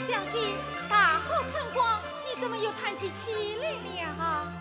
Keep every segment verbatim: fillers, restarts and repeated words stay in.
小姐，大好春光，你怎么又叹起气来了？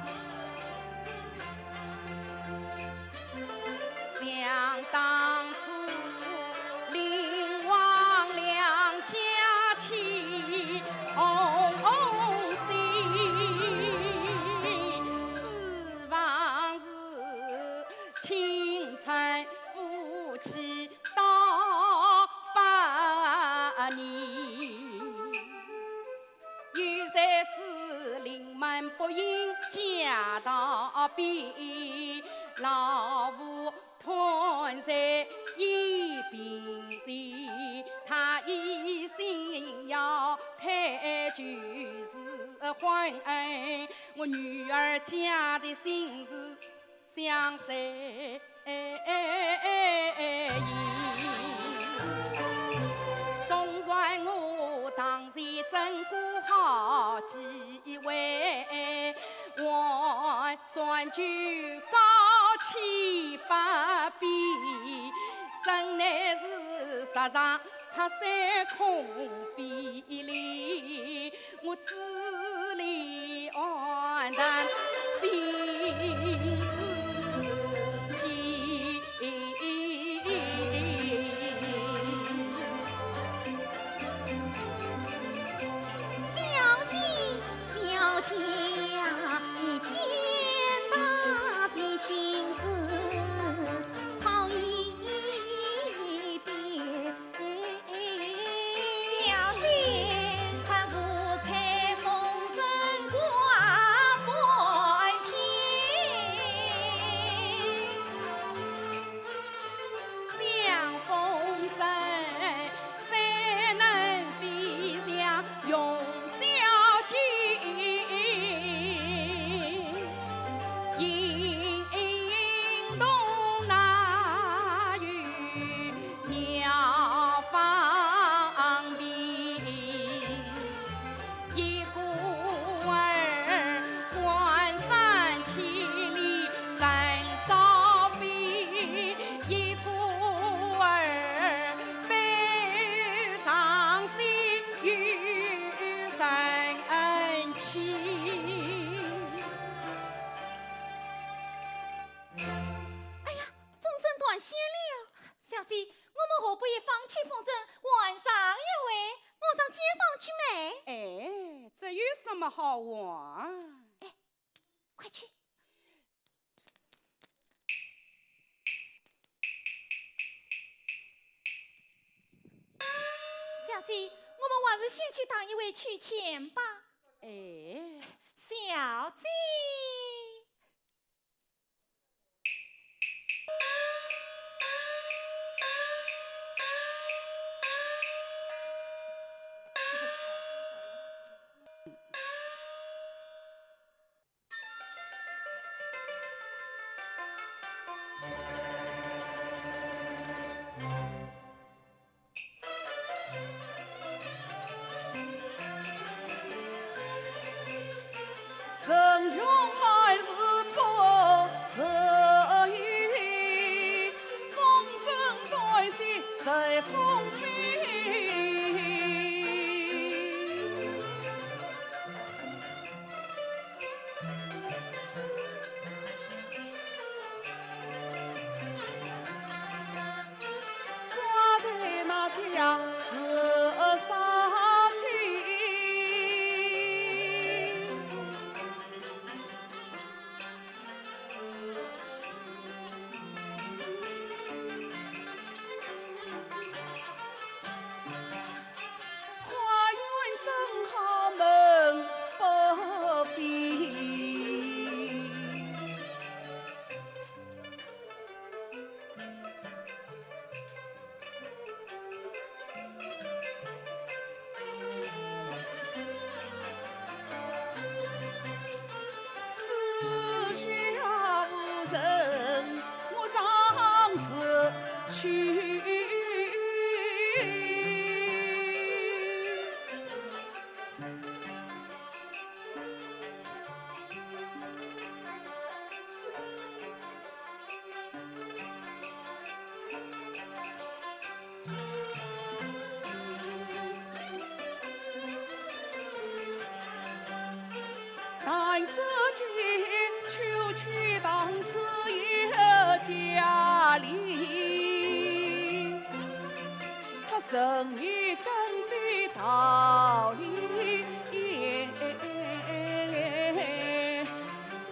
小姐，小姐呀，你天大的心事好一点。 小姐，看五彩凤针挂满天。香凤针，谁能比上容小姐？ 哎呀，凤针断线了！小姐，我们何不也放起凤针，换上一位？我上间房去买。哎，这有什么好换？哎，快去。 小姐，我们还是先去堂以外取钱吧。哎。小姐。人一等的道理，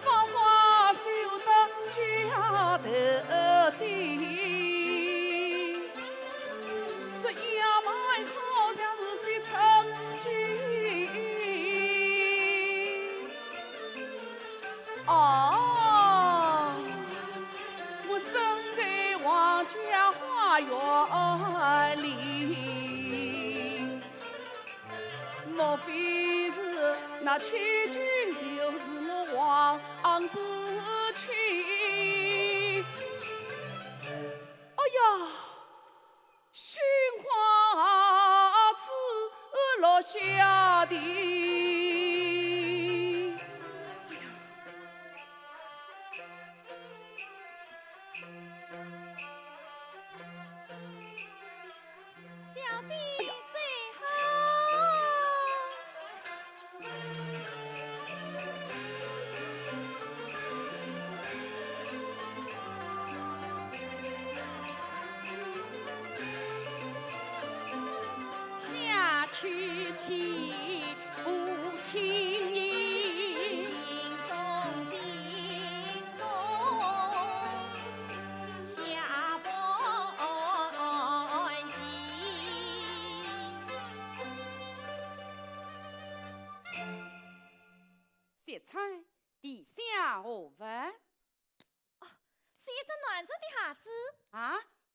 百花羞得家头低。这衙门好像是些曾经。 哦，我身在皇家花园里，莫非是那千金就是我王世清？哎呀！ 杏花枝落下地。哎呀！小姐走好。 下去岂不轻易？心中心中下半旗。惜春，地下何物？ 哦，是一只男人的鞋子。啊，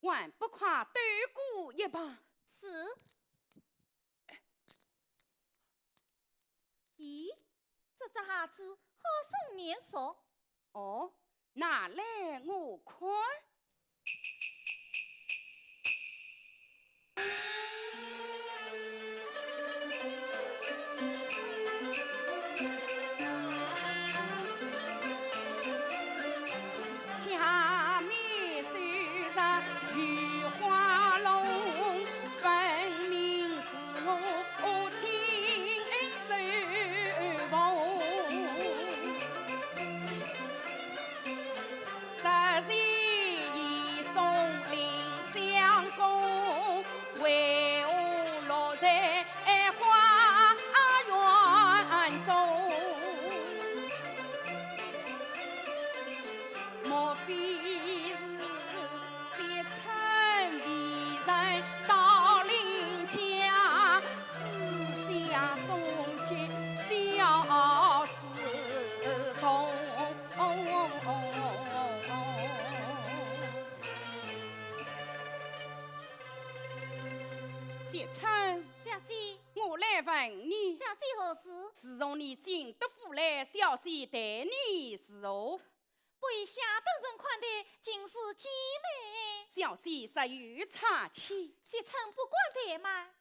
还不快抖过一旁？是。咦，这只鞋子好生面熟。哦，拿来我看。 假面虽然有花容，分明是我亲手缝。 十岁已送林相公，为何落在花园中？莫非是惜春未曾到林家，思想送给小 惜春，小姐。我来问你，小姐何事？自从你进得府来，小姐待你如何？被下等人款待，尽是姐妹。小姐若有差遣，惜春不敢怠慢。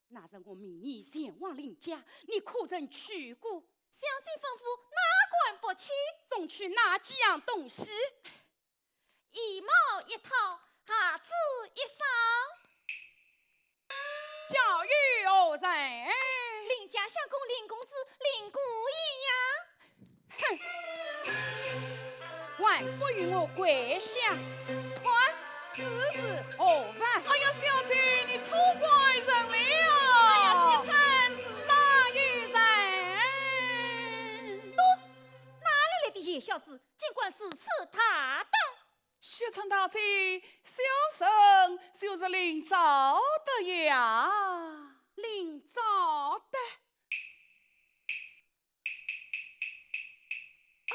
那日我命你前往林家，你可曾去过？小姐吩咐，哪敢不去？送去哪几样东西？衣帽一套，鞋子一双。交与何人？林家相公林公子林姑爷呀。 哼，还不与我跪下！看，此事何物？哎呀，小姐，你错怪人了。哎呀，惜春，是上有人。喏，哪里来的野小子，竟敢如此大胆？惜春大姐，小生就是林兆德呀。林兆德？ 啊，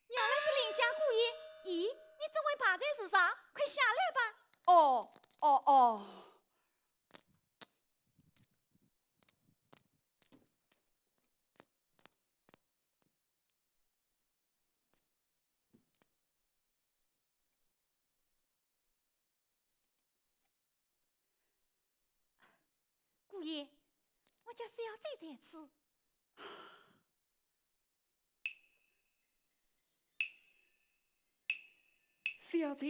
原来是林家姑爷。咦，你怎会爬在树上？快下来吧。哦，哦，哦。 姑爷，我家小姐在此。小姐，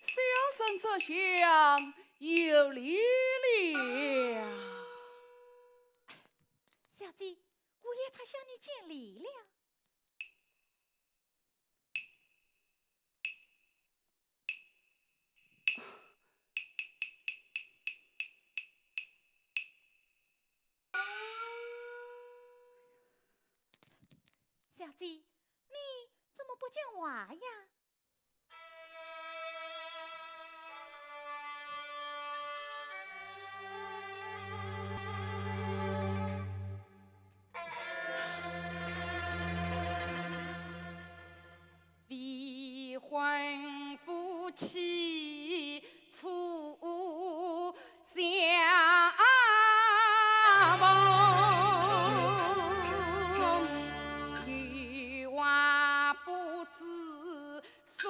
小生这厢有礼了。小姐，姑爷他向你见礼了。姐，你怎么不讲话呀？ 未婚夫妻初相逢，女娃不知所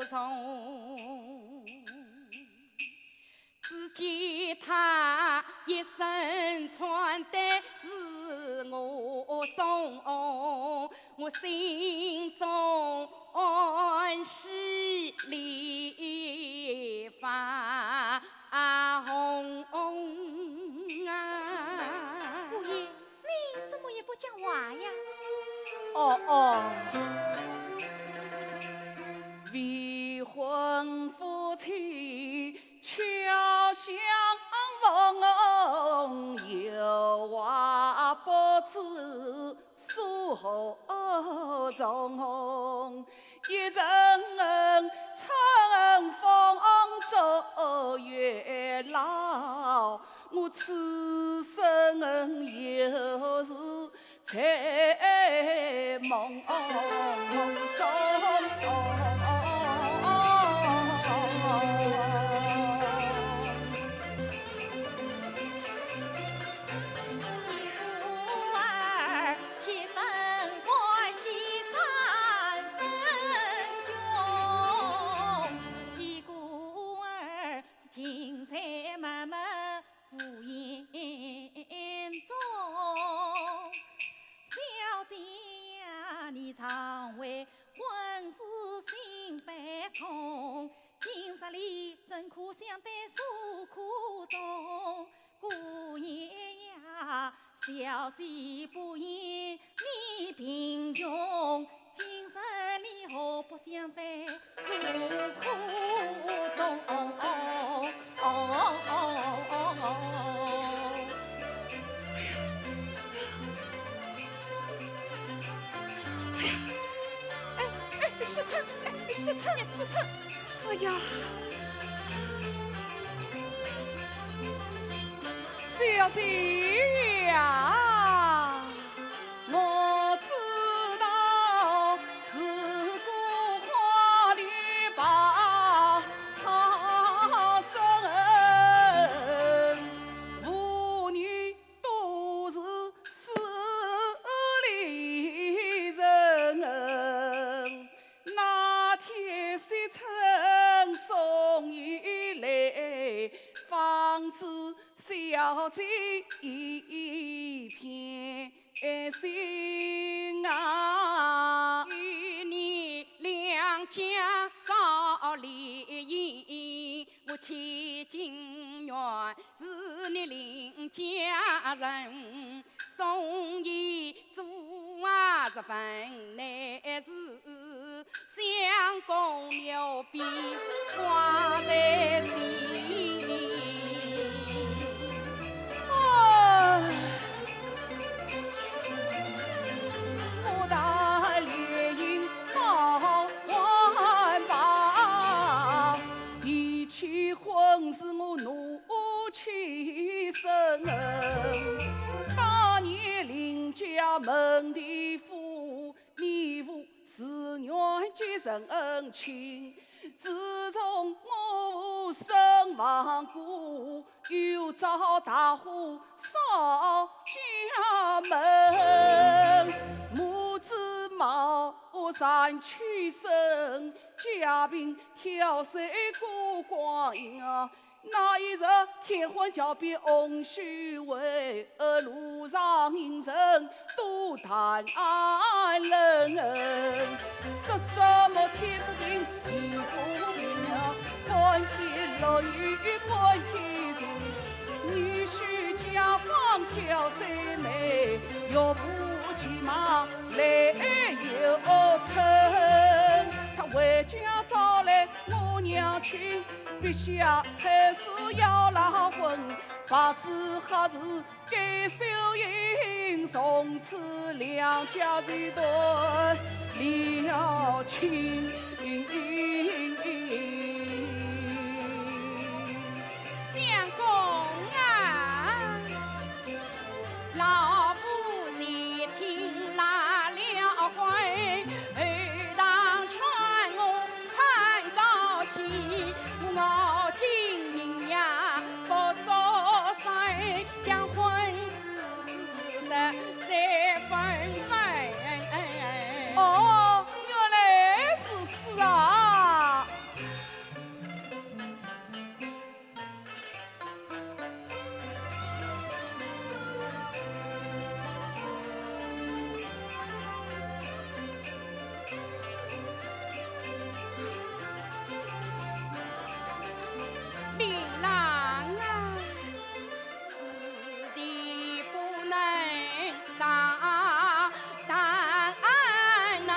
从。 只见她一身穿戴是我送，我心中欢喜脸发红啊。姑爷，你怎么也不讲话呀？哦，哦。未婚夫妻 巧相逢，有话不知所从。一人春风做月老，我此生又是 在梦中。一个儿七分欢喜三分穷，一个儿是情在脉脉 无影踪。小姐呀，你常为婚事心悲痛，今日里怎可相对诉苦衷？姑爷呀，小姐不言你贫穷， 今日你何不相对诉苦衷？哎，哎，惜春，哎，惜春，惜春，哎呀！ 小姐呀，我知道自古花田百草生，妇女都是势利人。 那天惜春送雨来，方知小姐一片心啊。与你两家照理应，我千金愿 是你林家人，送伊做啊十分难事，相公有比挂在心。啊，我大理应报还吧，提起婚事我怒 气生。当年林家门第夫，你父自愿结成亲。自从我父身亡故，又遭大火烧家门，母子貌善妻身，家贫挑水过光阴啊。 那一日，天荒桥边红须为，路上行人都谈论。说什么天不平，地不平啊，干天落雨干天晴。女婿家方挑水妹，岳父骑马来又乘。他回家找来我娘亲，陛下太师要赖婚，白纸黑字盖手印，从此两家就断了亲。相公啊！老夫前天赖了婚，后堂劝我攀高枝，我今日呀不作声，将婚事撕得三分分。哦，原来如此啊！ 令郎啊，此地不能上，但能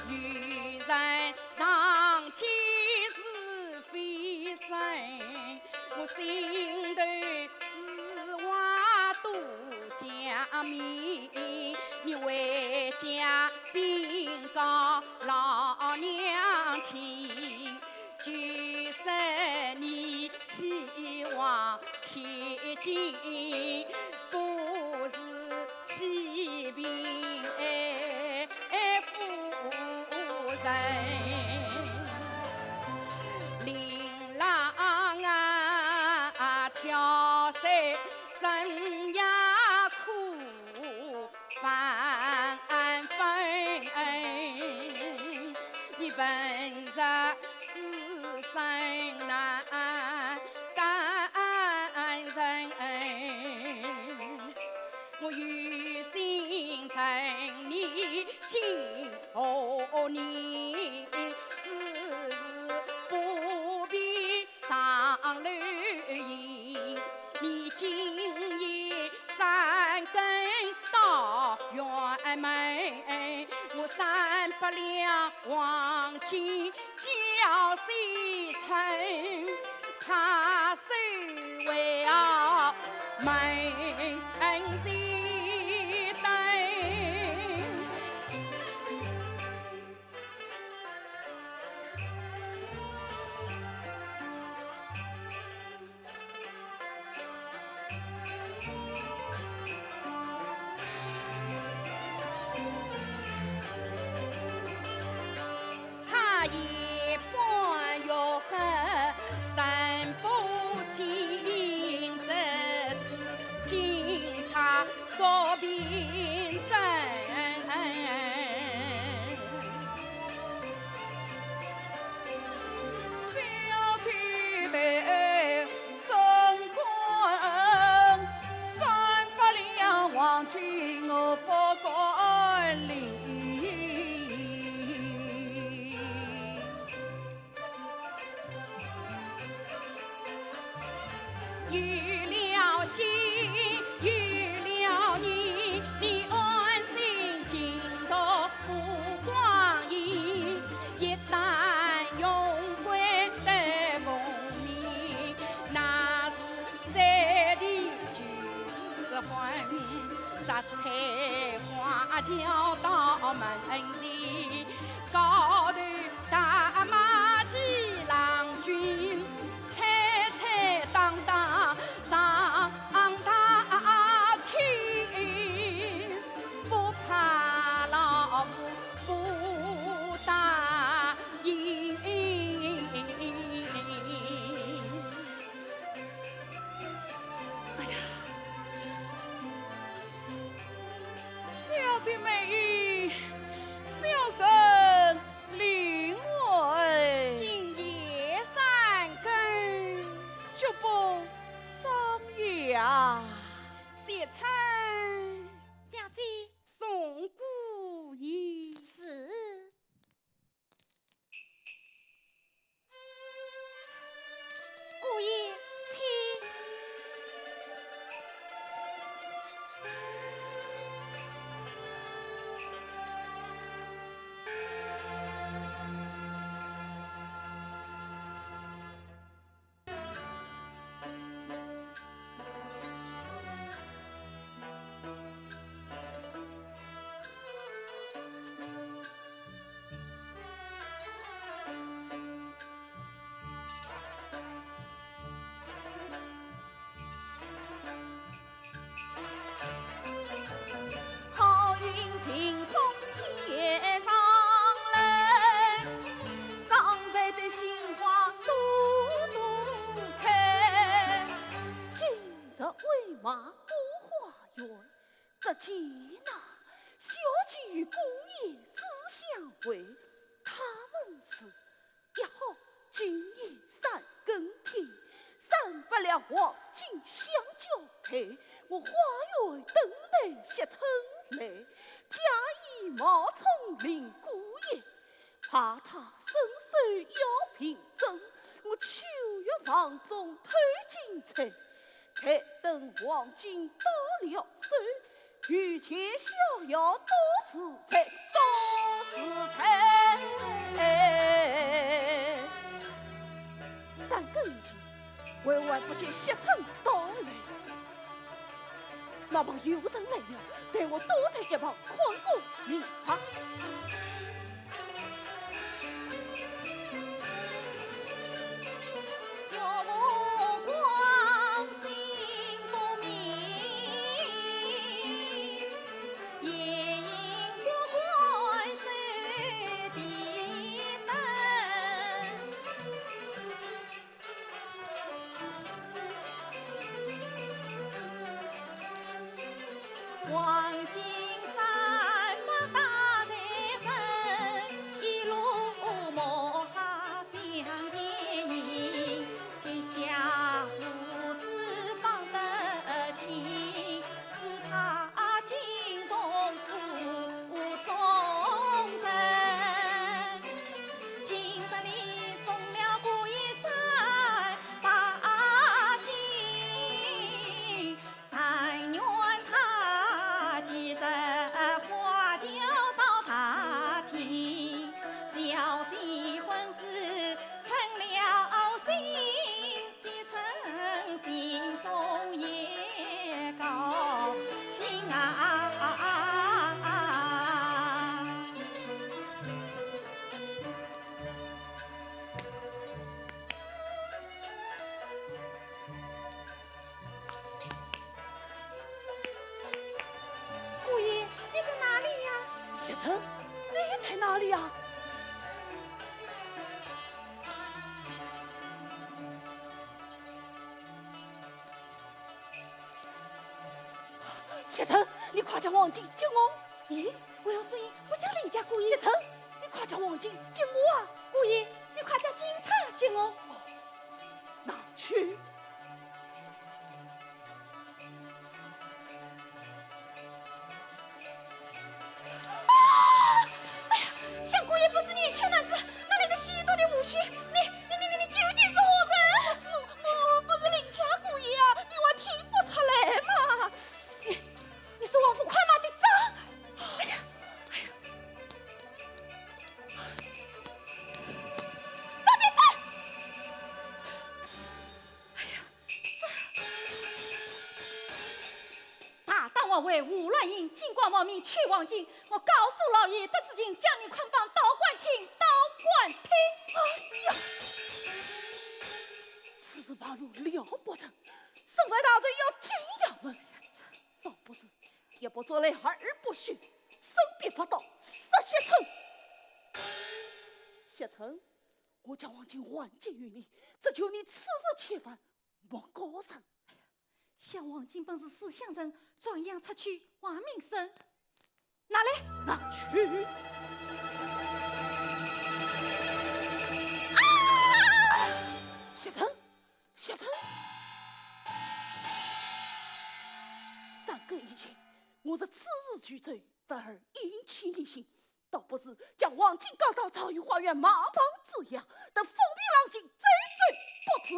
与人 上街是非人，我心头之话多讲明，你回家禀告老娘亲，就说你去往千金，不是欺贫 夫人。令郎啊，挑水深夜苦万分，你问这世事难担人。 我有心赠你金和银，此事不必上楼言。你今夜三更到辕门，我三百两黄金 交西城，他是为我门前等。 他一般又很神不清，这次警察捉凭证。 小姐待升官，三百两黄金我不敢领。 有了金，有了银，你安心进到蒲光庵。一旦荣归得功名，那是再提就是婚。摘采花轿到门前， 高头大马骥郎君，踩踩荡荡上大厅，不怕老夫不答应。哎呀， 小姐美意，小生领回。今夜三更，绝不上夜啊。谢春。小姐。送姑爷。是。 姑爷，请。冒充林姑爷，怕他伸手要凭证，我去月房中偷金钗，待等黄金到了手，御前逍遥多自在，多自在。三更已经，万万不见惜春到来。 那旁有人来了，待我躲在一旁看个明白。姑爷，你在哪里呀？惜春，你在哪里呀？ 惜春，你快将黄金给我！咦，为何声音不叫林家姑爷？惜春，你快将黄金给我啊！姑爷，你快将金钗给我！拿去。啊！哎呀，想姑爷不是年轻男子，哪来这许多的胡须？你、你、你、你、你究竟是何人？我、我不是林家姑爷啊，你还听不出来吗？你、你是王府快马的张？哎呀，哎呀，走，别走！哎呀，这……大胆妄为，胡乱行，金光王命取黄金，我告诉老爷，得知情，将你捆绑到官厅，到官厅！哎呀，此事败露了不得， 沈黛大人要进衙门，倒不如一不做二不休，身边不到，杀惜春。惜春，我将黄金还给于你，只求你此事千万莫告人。想黄金本是思想人，转押出去还名声。 拿来！拿去！啊！惜春，惜春！三更已经，我若此时就走，反而引起疑心，倒不如将黄金交到朝阳花园马旁之下，等风平浪静再走不迟。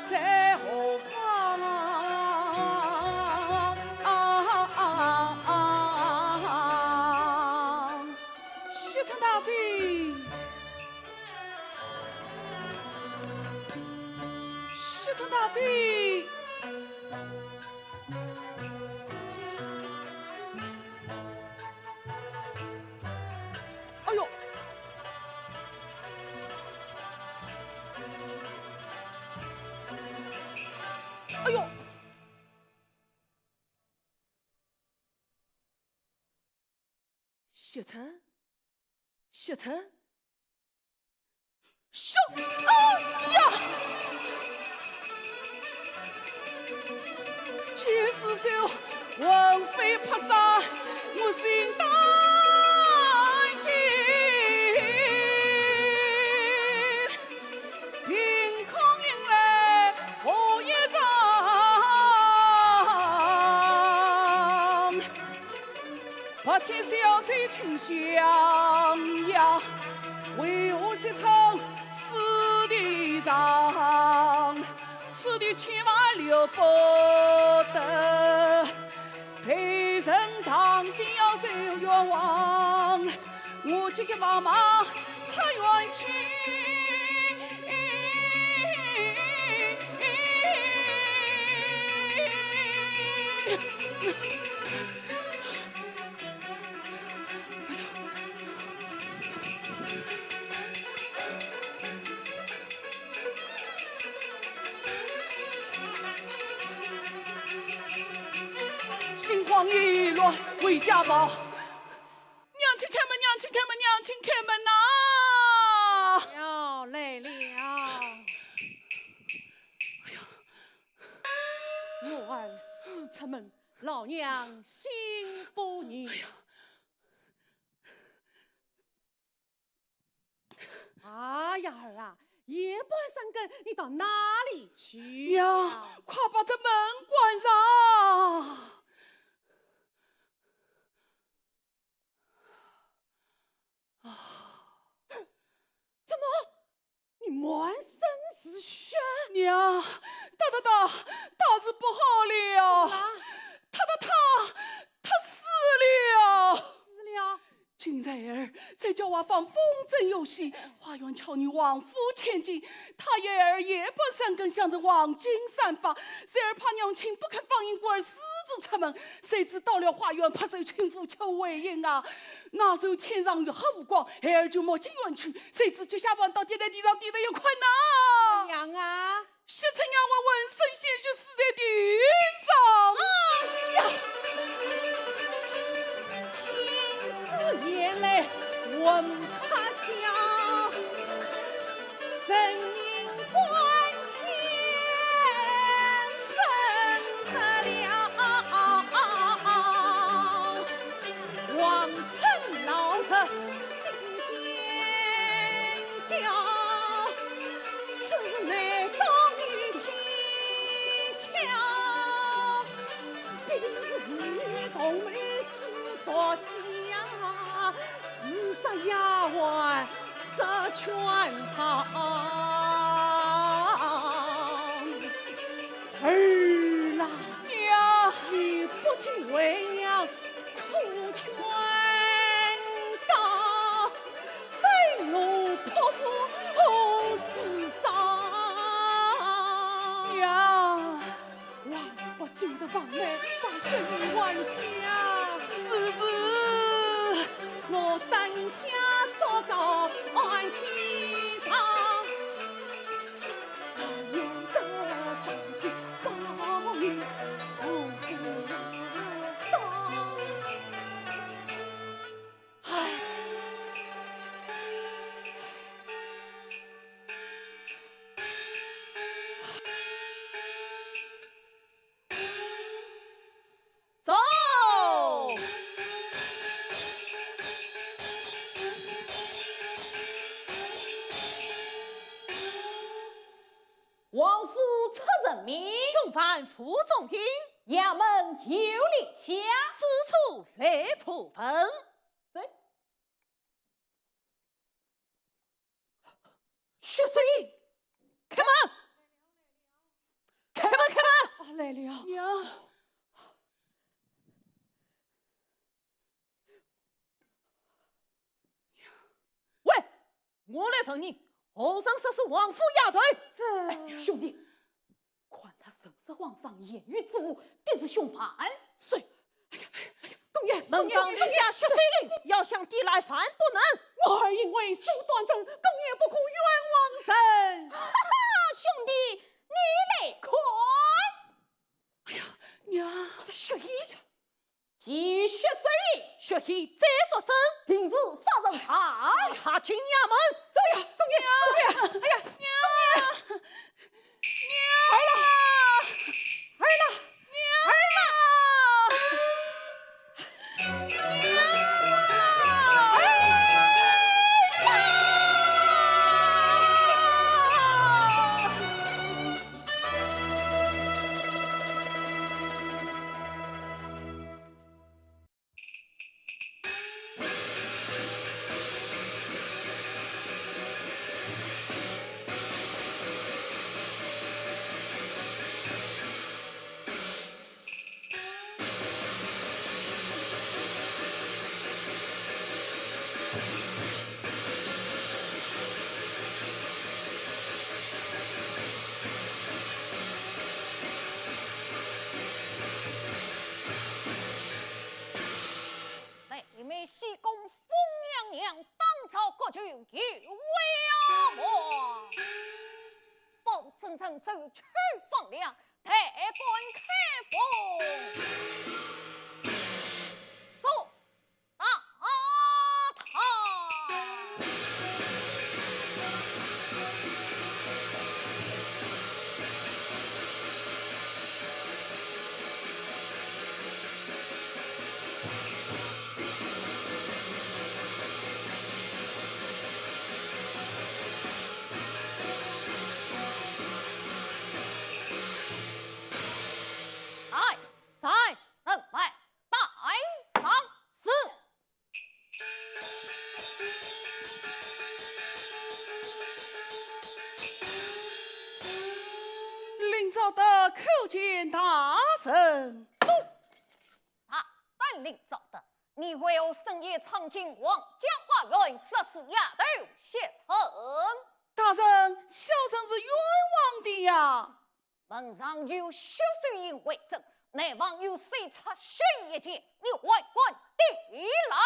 在何方啊？啊啊啊啊！雪村大姐，雪村大姐。 哎呦！哎呦！雪村，雪村。 咻！哎呀！见尸首魂飞魄散，我心胆惊。凭空引来何一场？ 白天小姐清香呀，为何雪村尸体上？此地千万留不得，被人撞见要受冤枉。我急急忙忙出远去。 心慌意乱，回家吧。娘亲开门，娘亲开门，娘亲开门呐！来了，来了。哎呀，我儿死出门，老娘心不宁。哎呀， 哎呀，儿啊，夜半三更，你到哪里去呀？娘，快把这门关上！啊！怎么，你满身是血？娘，他他他，他是不好了。怎么了？他他他，他死了。死了？ 金钗儿在郊外放风筝游戏，花园巧女王府千金，她一儿夜半三更镶着黄金三八，谁儿怕娘亲不肯放缨过儿私自出门，谁知到了花园，拍手亲夫求回音啊！那时候天上月黑无光，孩儿就摸进园去，谁知脚下绊倒跌在地上，跌得一块呐！娘啊！ 雪村娘闻闻声鲜血，死在地上。哎呀！天子眼泪魂怕消，人命关天怎得了？王村老贼心奸 刁，此事难招你蹊跷。必定是父女同谋私夺家，自杀丫鬟设圈套。儿啊，娘，你不听为娘 苦劝说，对我泼妇何是招？娘，王八进得房来，把雪村按下。是，是。我等下捉到安亲堂。 走！王府出人命，凶犯府中刑，衙门有令下，此处来处分。走。 薛素英，开门！来了。娘。喂，我来问你，何人杀死王府丫头？这……哎，兄弟，看他神色慌张，言语支吾，必是凶犯。谁？哎呀，哎呀，公爷，门上留下血水印，要想抵赖，万不能。我儿因为手断症，公爷不可冤枉人。哈哈，兄弟，你来看。哎呀，娘，这血印呀！ 基于血水印，血印再作证，定是杀人犯。押进衙门。哎呀，公爷，公爷，哎呀，娘，娘，儿啦，儿啦，娘，儿啦，娘，儿啦。 妹妹西宫风娘娘，当朝国舅有位啊么？包拯正走出房梁，抬棺开封。走。 大堂。哎，在。人来。 带上。是。令赵德叩见大人。啊，但令赵德，你为何深夜闯进王家花园，杀死丫头谢春？大人，小生是冤枉的呀。 门上有血水印为证，内房有谁插血印一件，你还敢抵赖？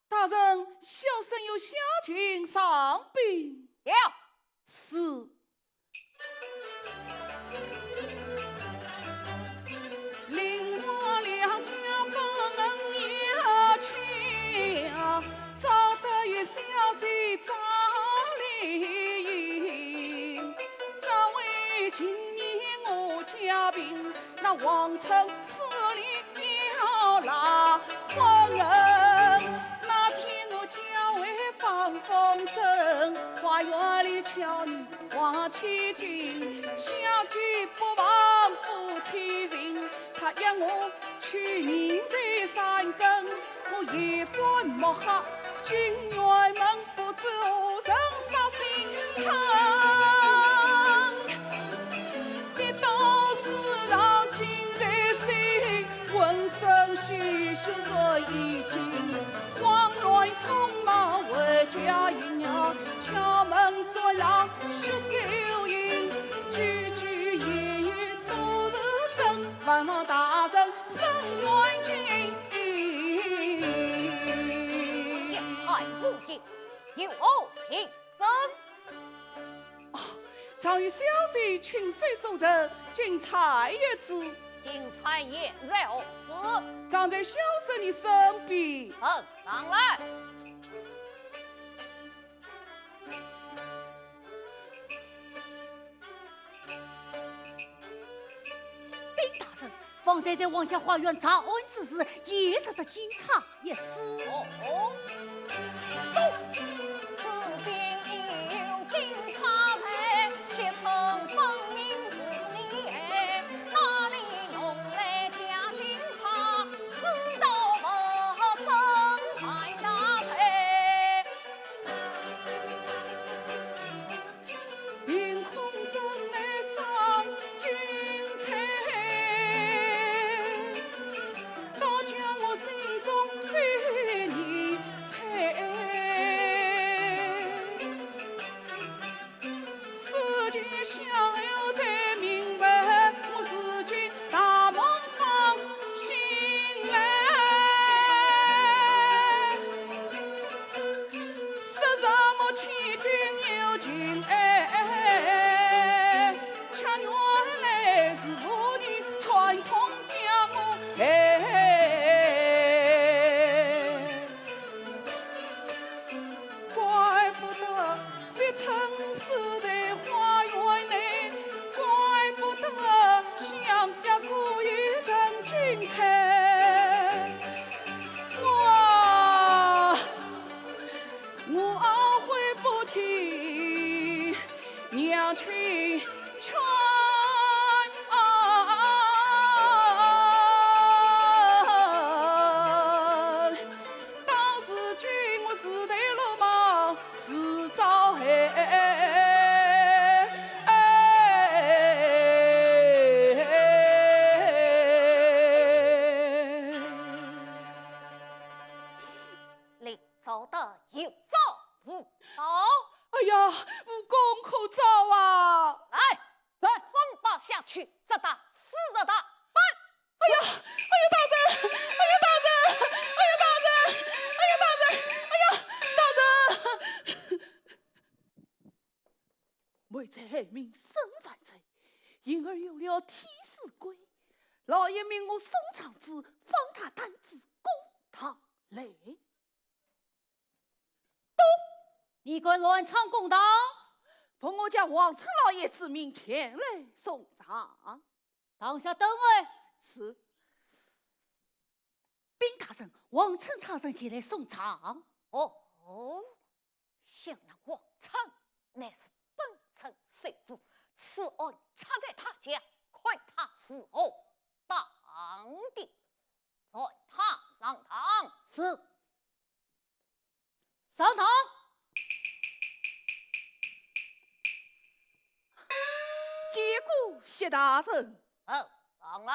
大人，小生有下情上禀。讲。是。令我两家不能有情，只得与小姐张丽英。 只为今年我家贫，那王村势力要拉昏。那天我家为放风筝，花园里巧女花千金，小姐不忘夫妻情，她约我去年在山根，我夜半摸黑进园门。 不知何人杀心肠，跌倒时让筋在心，浑身是血染衣襟。慌乱匆忙回家一夜，敲门昨夜血手印，句句言语都是真，万望大人伸冤情。一派胡言， 有何凭证？哦，常与小姐亲手所证，金钗一只。金钗现在何处？藏在小生的身边。呈上来。 禀大人，方才在王家花园查案之时，也拾得金钗一只。哦，哦。此地有金钗在，谢春分明是你害，哪里弄来假金钗？此道不正，犯大罪。 凭空争来赏金钗，当时君我自投罗网，自招黑。令招得有招无招。哎呀，无功可招啊！来，在。棍棒下去，只打四十大板。哎呀，哎呀，大人，哎呀，大人，哎呀，大人，哎呀，大人，哎呀，大人。妹在海明身犯罪，因而有了替死鬼。老爷命我送状子，放他胆子公堂来。 你敢乱闯公堂？奉我家王村老爷之命前来送状。堂下等候。是。禀大人，王村差人前来送状。哦，想那王村乃是本村首富，此案插在他家，看他如何当的。传他上堂。是。 上堂。见过谢大人。嗯，上来。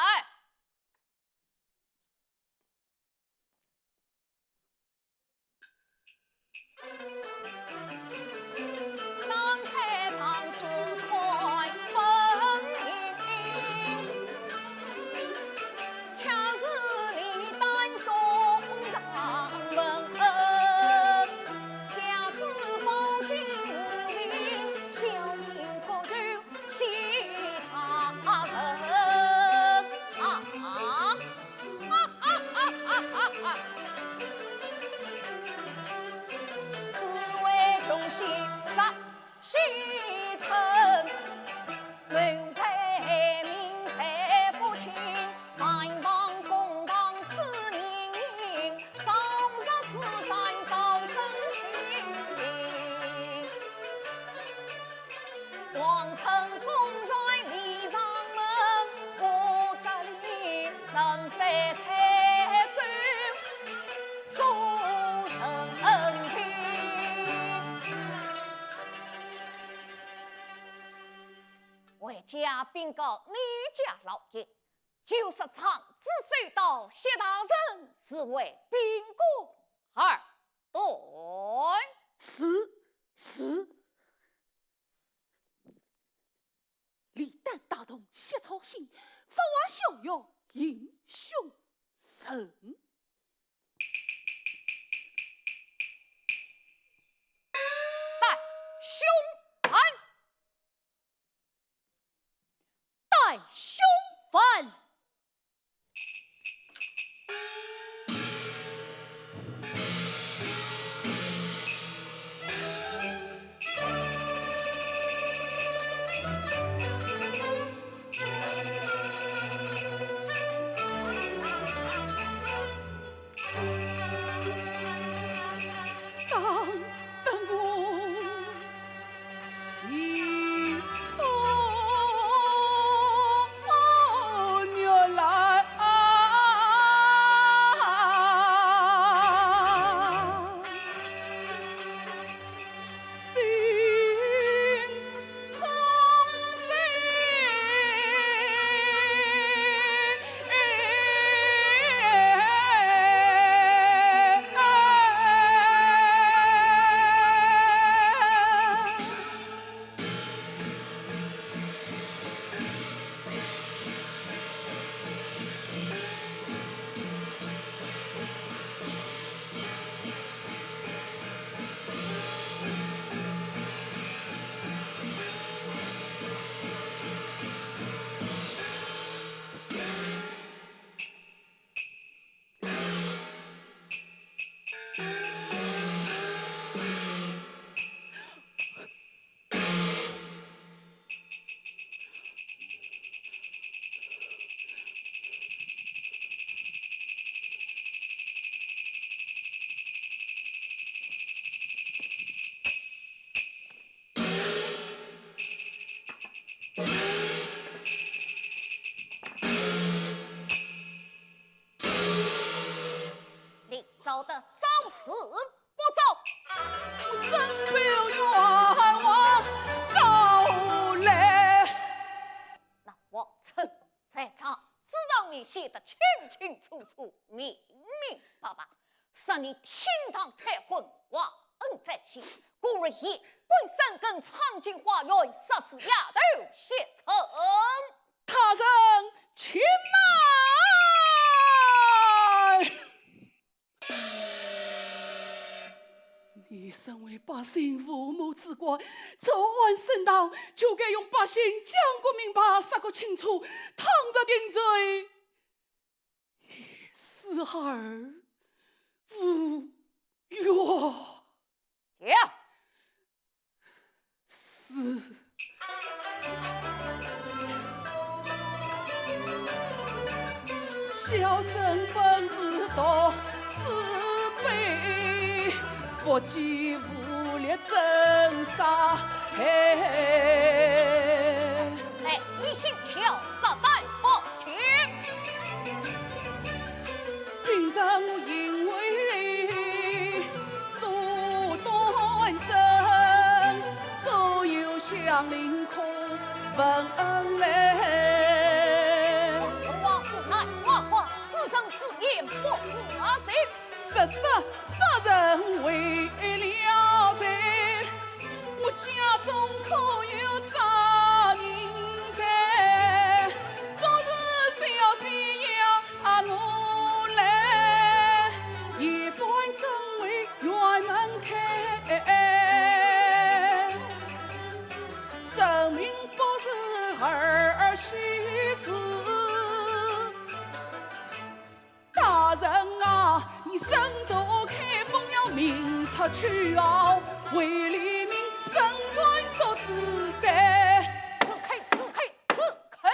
回家禀告你家老爷，就说状子收到，谢大人自会秉公而断。是，是。 李旦打动薛操心，发话效尤英雄人。带凶犯。带凶犯。 当得我一痛。记得清清楚楚、明明白白。说你厅堂开荤，忘恩负义，故而夜半三更闯进花园，杀死丫头谢春。大人，且慢！ 你身为百姓父母之官，做官圣道，就该用百姓讲个明白，杀个清楚，倘若定罪，死而无怨。讲。 是。小生本是读书卑，不计无力真杀害。哎，你先叫啥代报听。 平生因为素端正，左右相邻可问来。话不难，话话，此人之言不自信。实说杀人为了财， 我家中可有丈人在？不是小姐呀，我来，夜半怎为辕门开？神明不是儿戏事。 大人啊，你身着开封要明察秋毫，为黎民伸冤作主哉。住口，住口，住口！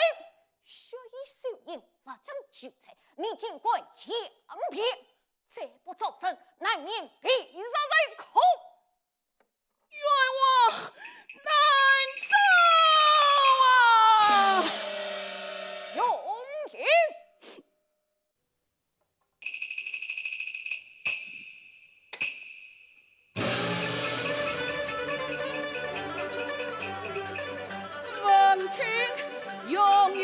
血雨手淫，勿准聚财，你竟敢强辩，再不招认，难免被杀在口。 冤枉难招啊！容易。闻听容易。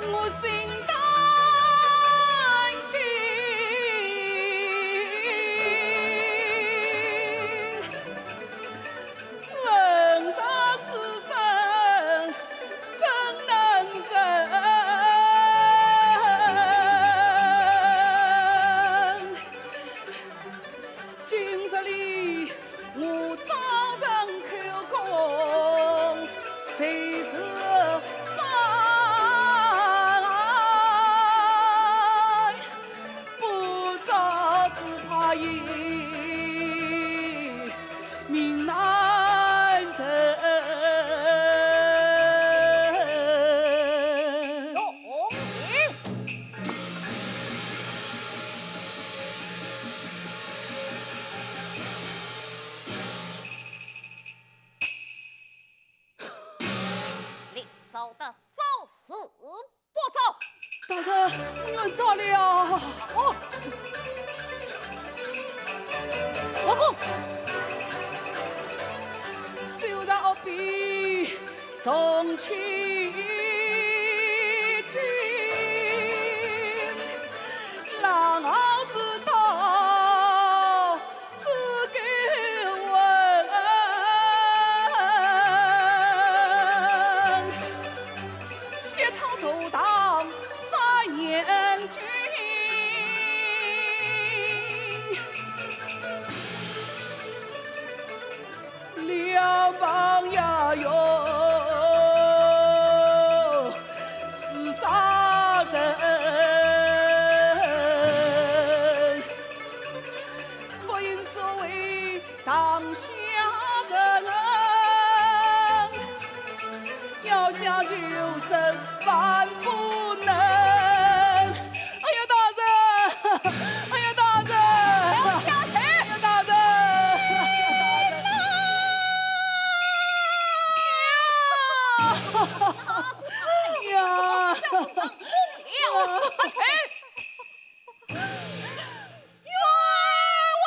我心胆惊。横杀世人怎能忍？今日里 我招人口供，就是杀害，不招只怕一命难伸。你招得招是不招？大人，我愿招了。哦，老公，休得恶比 从欺君，狼傲自大，自甘问。血草阻挡三年军。 两旁压勇是杀人，不应作为堂下人，要想求生万不能。 哎呀，大人！哎呀，大人！哎呀，大人！哎呀！哎呀！冤枉啊！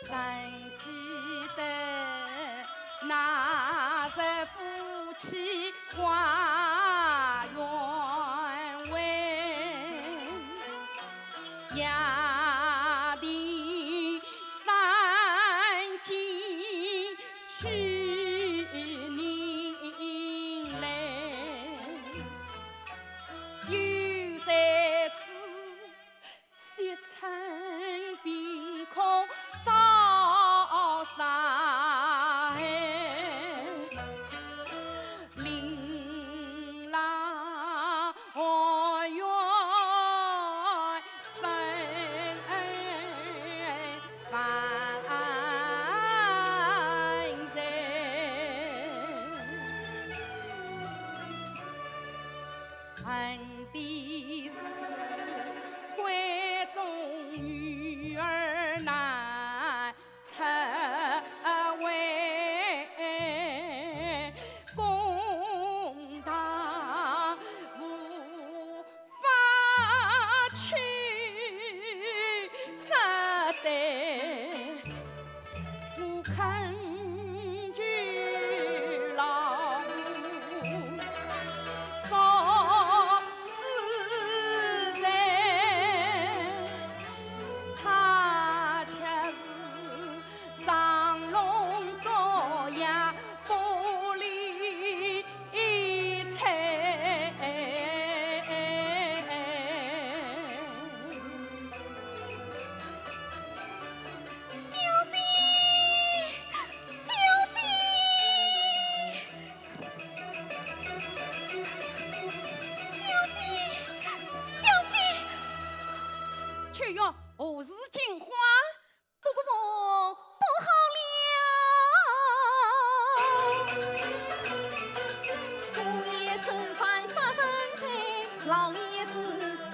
记得那日夫妻花园外，夜里三更去迎来，有谁知 雪村凭空遭杀害，令郎和冤深犯罪。 恨的是闺中女儿难出位，公堂无法去责备。 我恳求老父做主宰，他却是装聋作哑，不理 一切。小姐，小姐，小姐，小姐。秋月，何事惊慌？ 不不不，不好了！姑爷身犯杀人罪，老爷是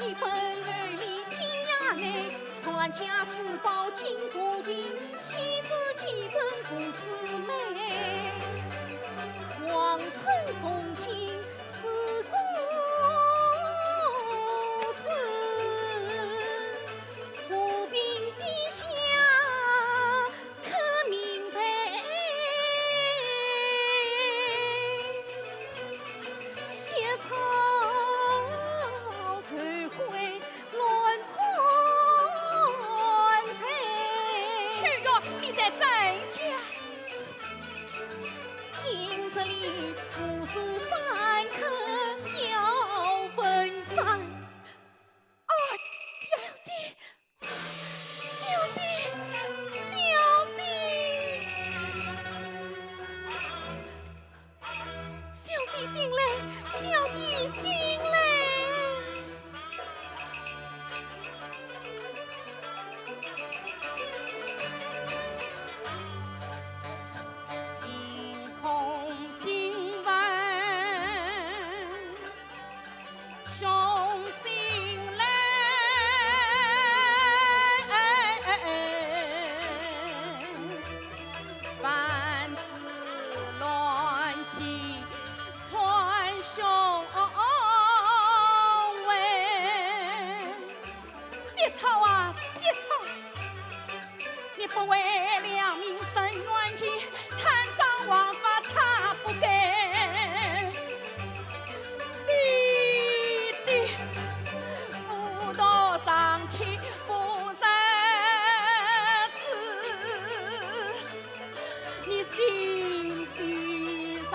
一分二理进衙内，传家之宝金佛瓶，稀世奇珍无此美。王春凤金 是故事，府兵殿下可明白，血潮水会 乱判罪。秋月，你待怎讲？今日里父子三刻要问斩。啊，小姐，小姐，小姐！ 小姐醒来，小姐醒来！凭空惊魂 雄心来，万子乱箭穿胸围。血潮啊，血潮！ 你不为良民伸冤情，贪赃枉法他不该。爹爹，武大尚气不识字，你心比豺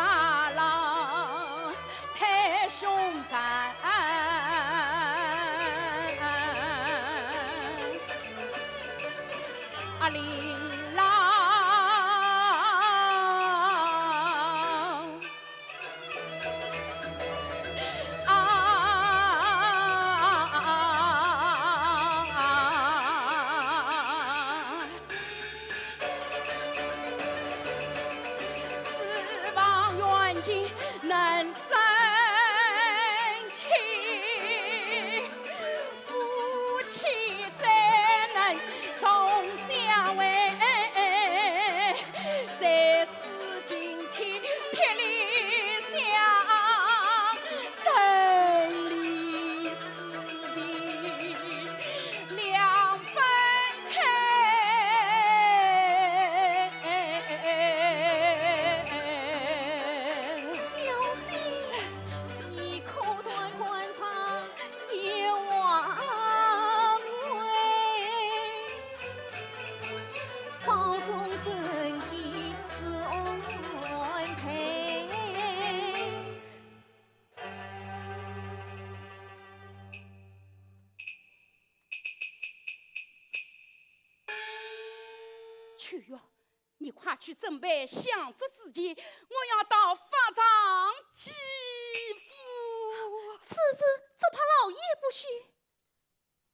狼 太凶残。啊，令郎啊， 指望冤情能生情，夫妻怎能重相会？谁知今天铁链香，生离死别两分开。秋月，你快去准备香烛纸钱，我要到法场祭父。此事只怕老爷不许。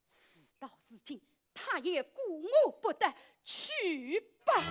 事到如今，他也顾我不得，去吧。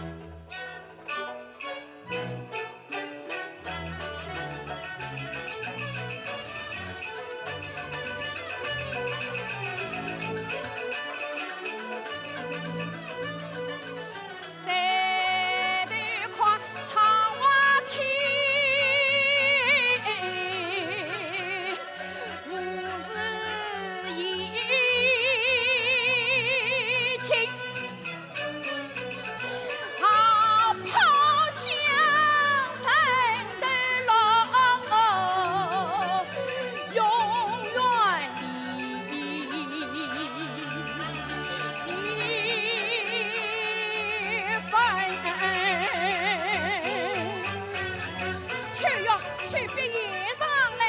去呀，去别野上来。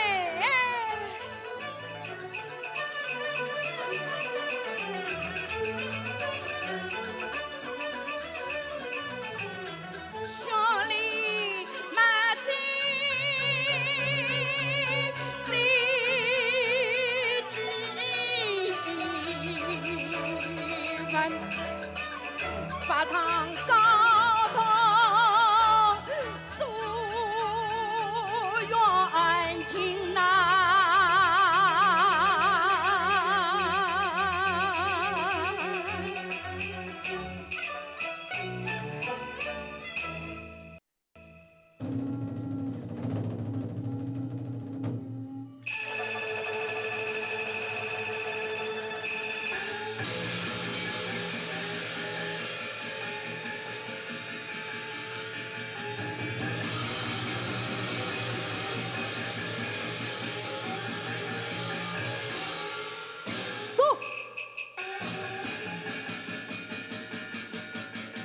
走。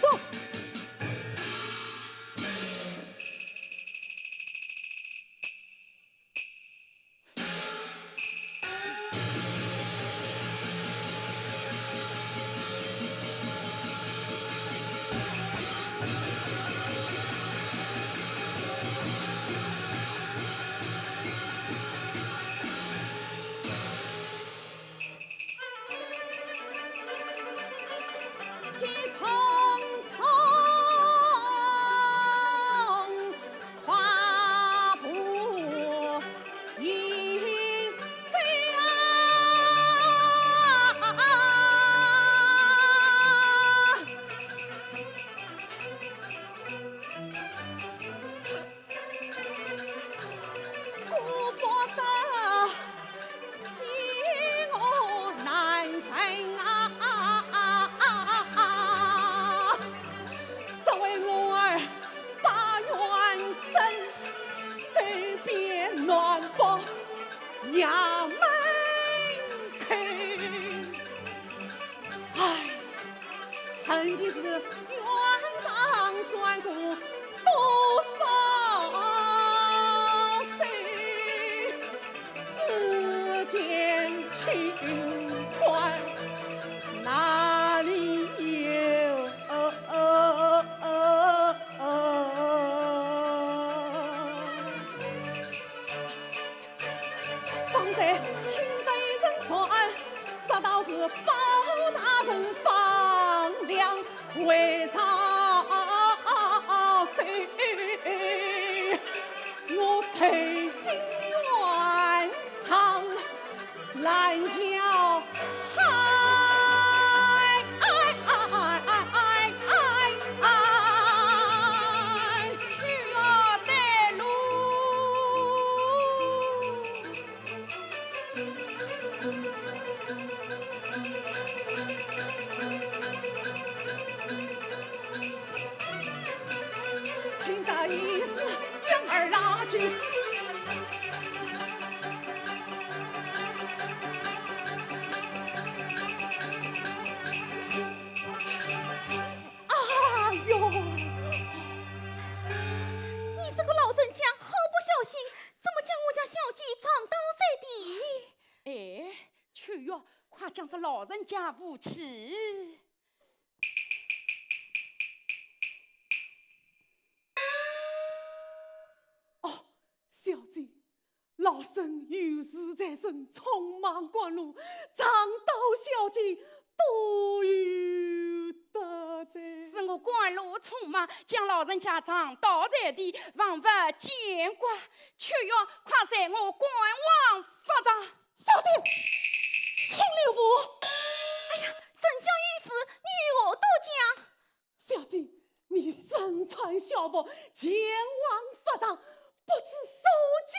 走。哎呦，你这个老人家好不小心，怎么将我家小姐撞倒在地？哎，秋月，快将这老人家扶起。老身有事在身，匆忙赶路，撞到小姐，多有得罪。是我赶路匆忙，将老人家撞倒在地，望勿见怪，秋月，快随我赶往法场。小姐，请留步。哎呀，丞相有事，你与我多讲。 小姐，你身穿孝服，前往法场，不知所见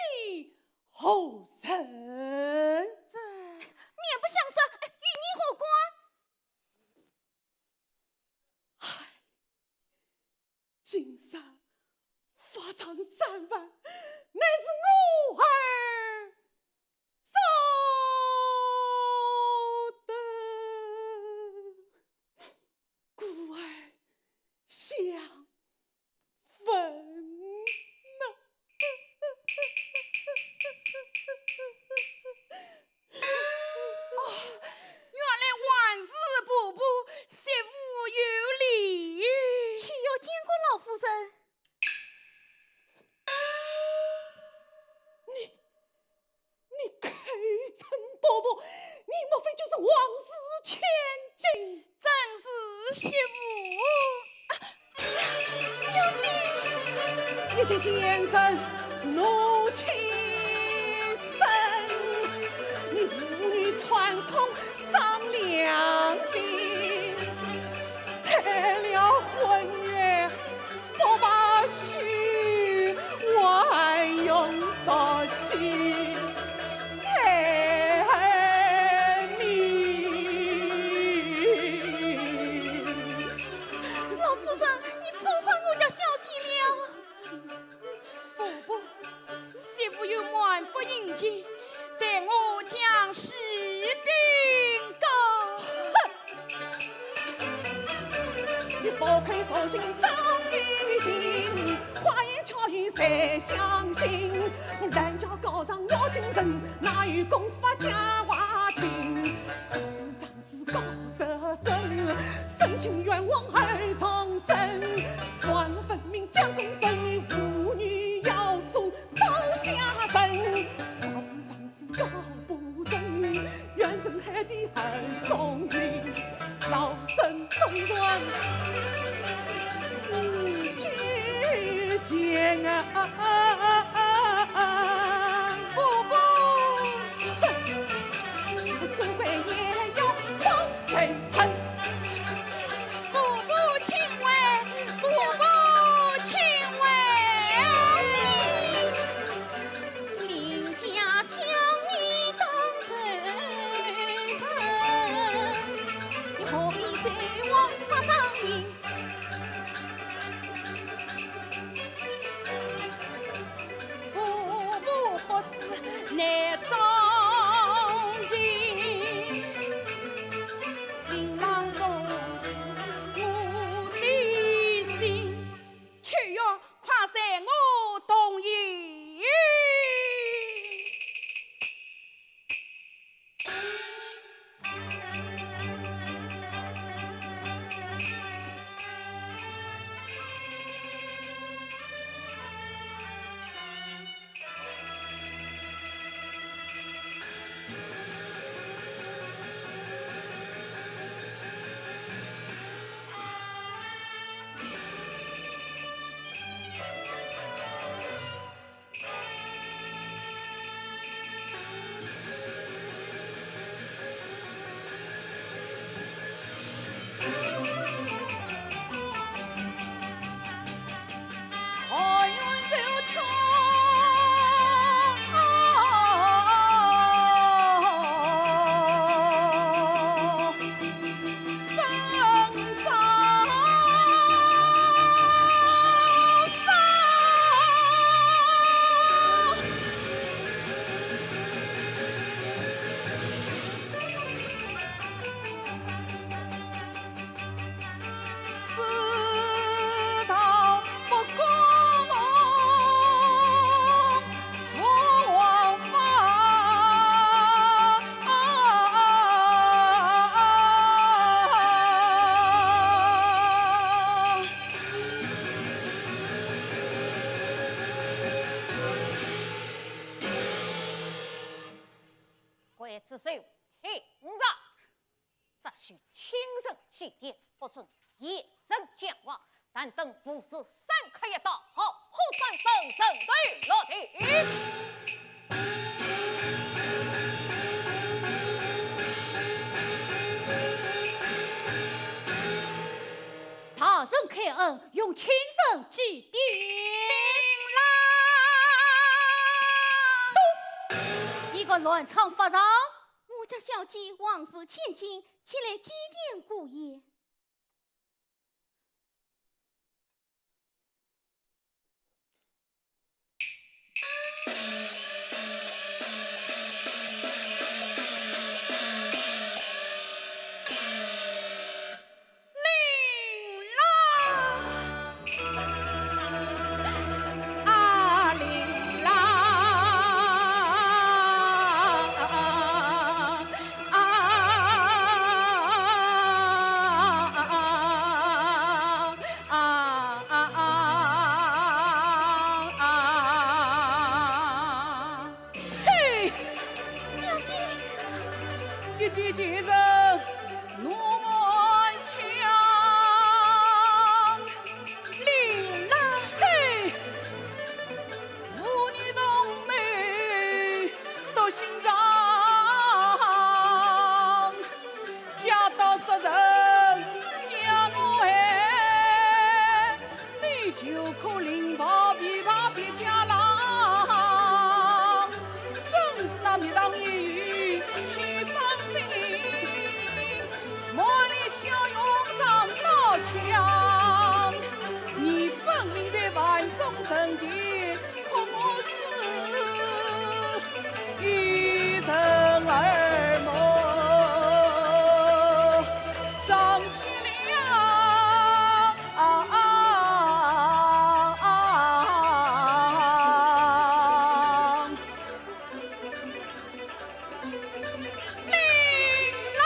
何人？这……面不改色，哎，与你何关？唉，今日法场斩犯，乃是我儿 遭的。故而相问呐。哦，原来还是婆婆，媳妇有礼。秋月见过老夫人。你，你口称婆婆，你莫非就是王氏千金？正是，媳妇。啊，小姐。一见奸人怒气生，你妇女串通伤良心，退了婚约 不罢休，还用得及？哎，你……老夫人，你触犯我家小姐了。婆婆， 媳妇有满腹殷勤，待我将喜禀告。哼！你夫妻双心忠于情，花言巧语谁相信？人家告状要紧人，哪有功夫假话情？若是 子告得真，申请冤枉二重审。算分明将功折罪，妇女要做刀下人。若是状子告不成，冤沉海底二重云。老身纵然死绝前啊！婆婆。只准听着，只许亲身祭奠，不准一人前往。但等午时三刻一到，好，火烧山，人头落地。大人开恩，用亲身祭奠。命来！你个乱唱法场！我家小姐王氏千金，前来祭奠姑爷。 嘿，小姐，一见奸臣怒满腔，令郎嘿，父女同门夺心肠，嫁到杀人家门。 你就可凌暴琵琶别家郎，真是那蜜糖也有些伤心。满脸笑容张老腔，你分明在万众人前 可我是一人耳目，张起了啊！令郎。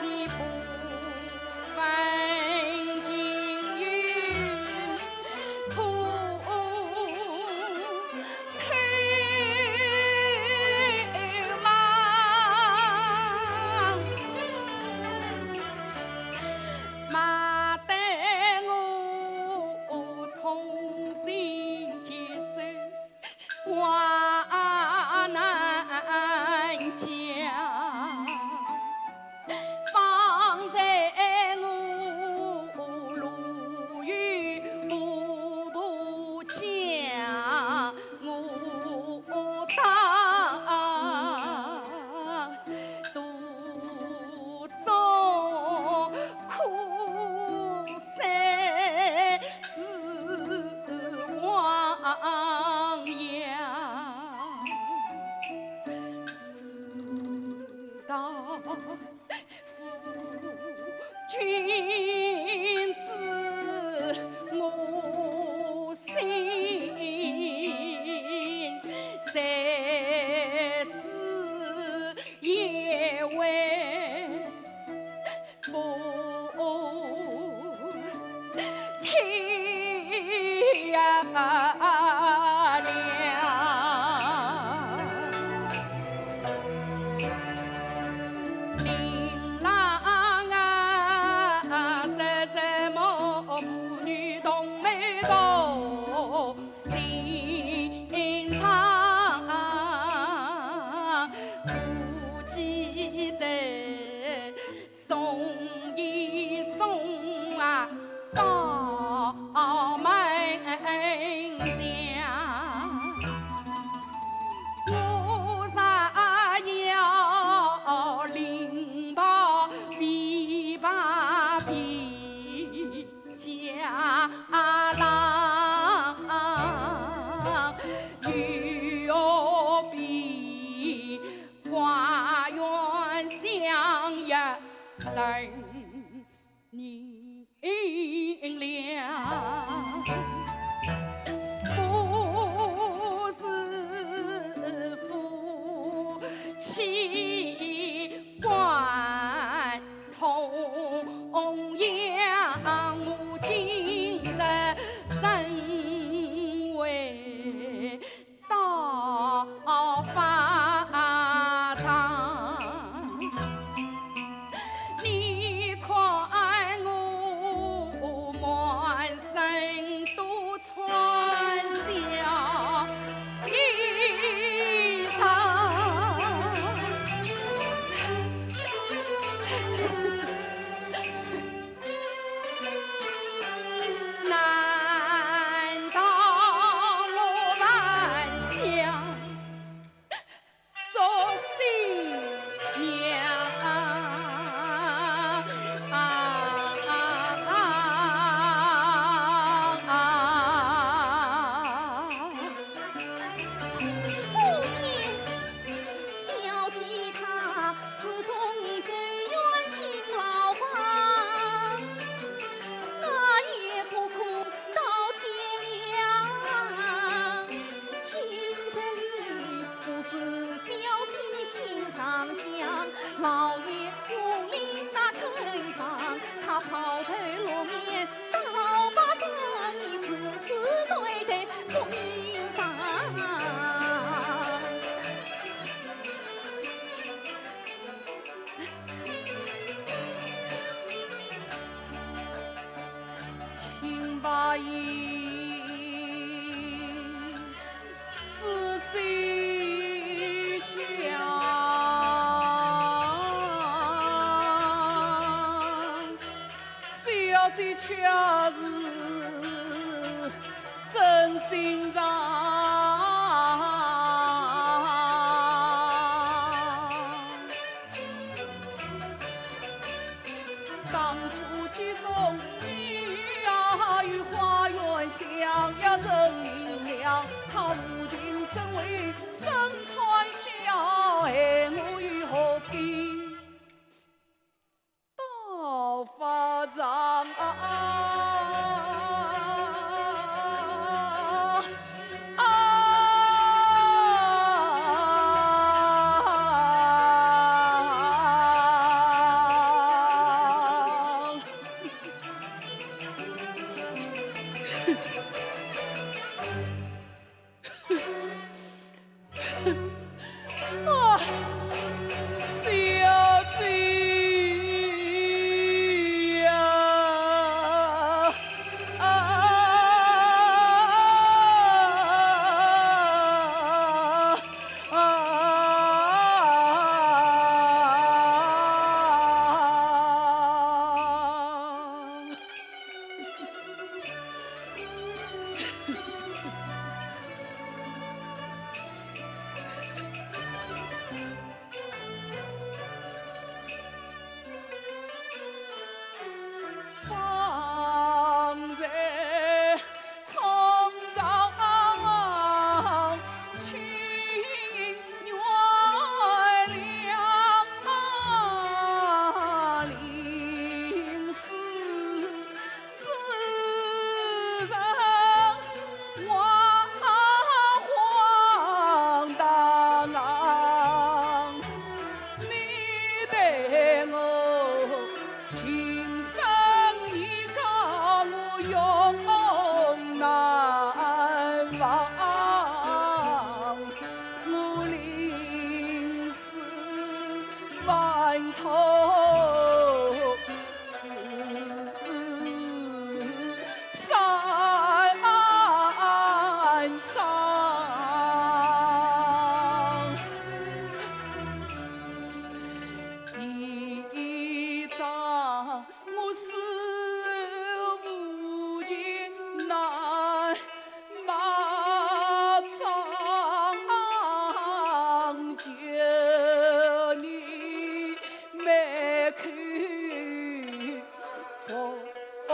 你不问今有苦口吗？ 骂得我痛心疾首话难讲，方才我路有糊涂讲，我当 肚中苦水是汪洋，直到夫君知我心，才知 也为不天良。令郎啊，说什么父女同门同 心肠，不记得送一送啊，到门前。我若要凌暴琵琶别 家郎，又何必花园相邀人人了？不是夫妻关 痛老爷府里那客房，他抛头露面，刀法生意，是是对对不明当。听罢言，仔细想，小姐却是真心肠。 当初寄送你呀，御花园香呀真明亮，他无情怎会身穿孝，害我又何必道法场啊？ 啊，小姐呀，啊，啊，啊。 方才冲撞清源两，临死 只是我荒唐，你待我情深意高，我永难忘。我临死万痛 是三章。第一章，我是无情难 马上见你，满口不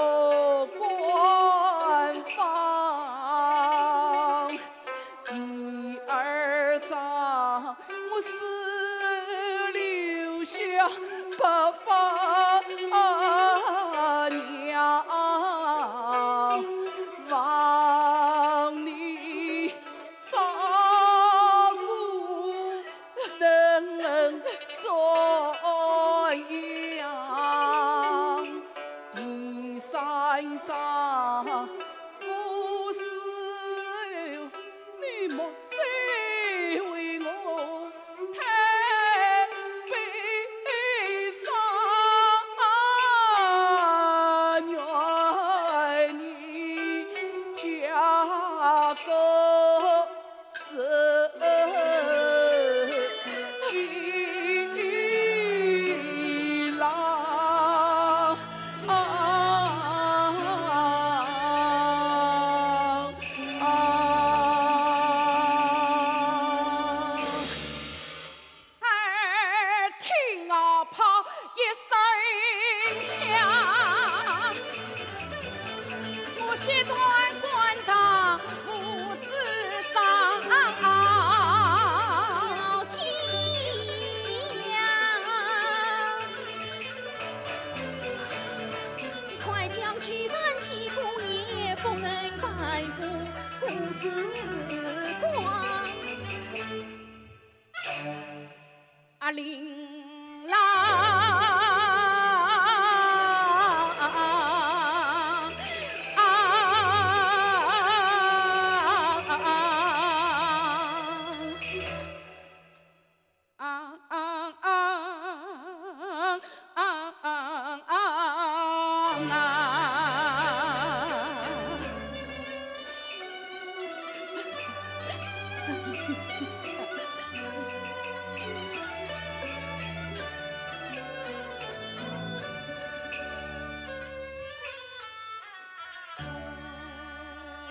官方。第二章，我是留下白发娘，望你 照顾能转阳。第三章，我是你莫再为我 太悲伤，愿你嫁个是新郎。 啊，啊。耳听啊，炮一声响，我截断肝肠父子账。小姐呀， 快将举办祭鼓，也不能耽误古时光。啊，令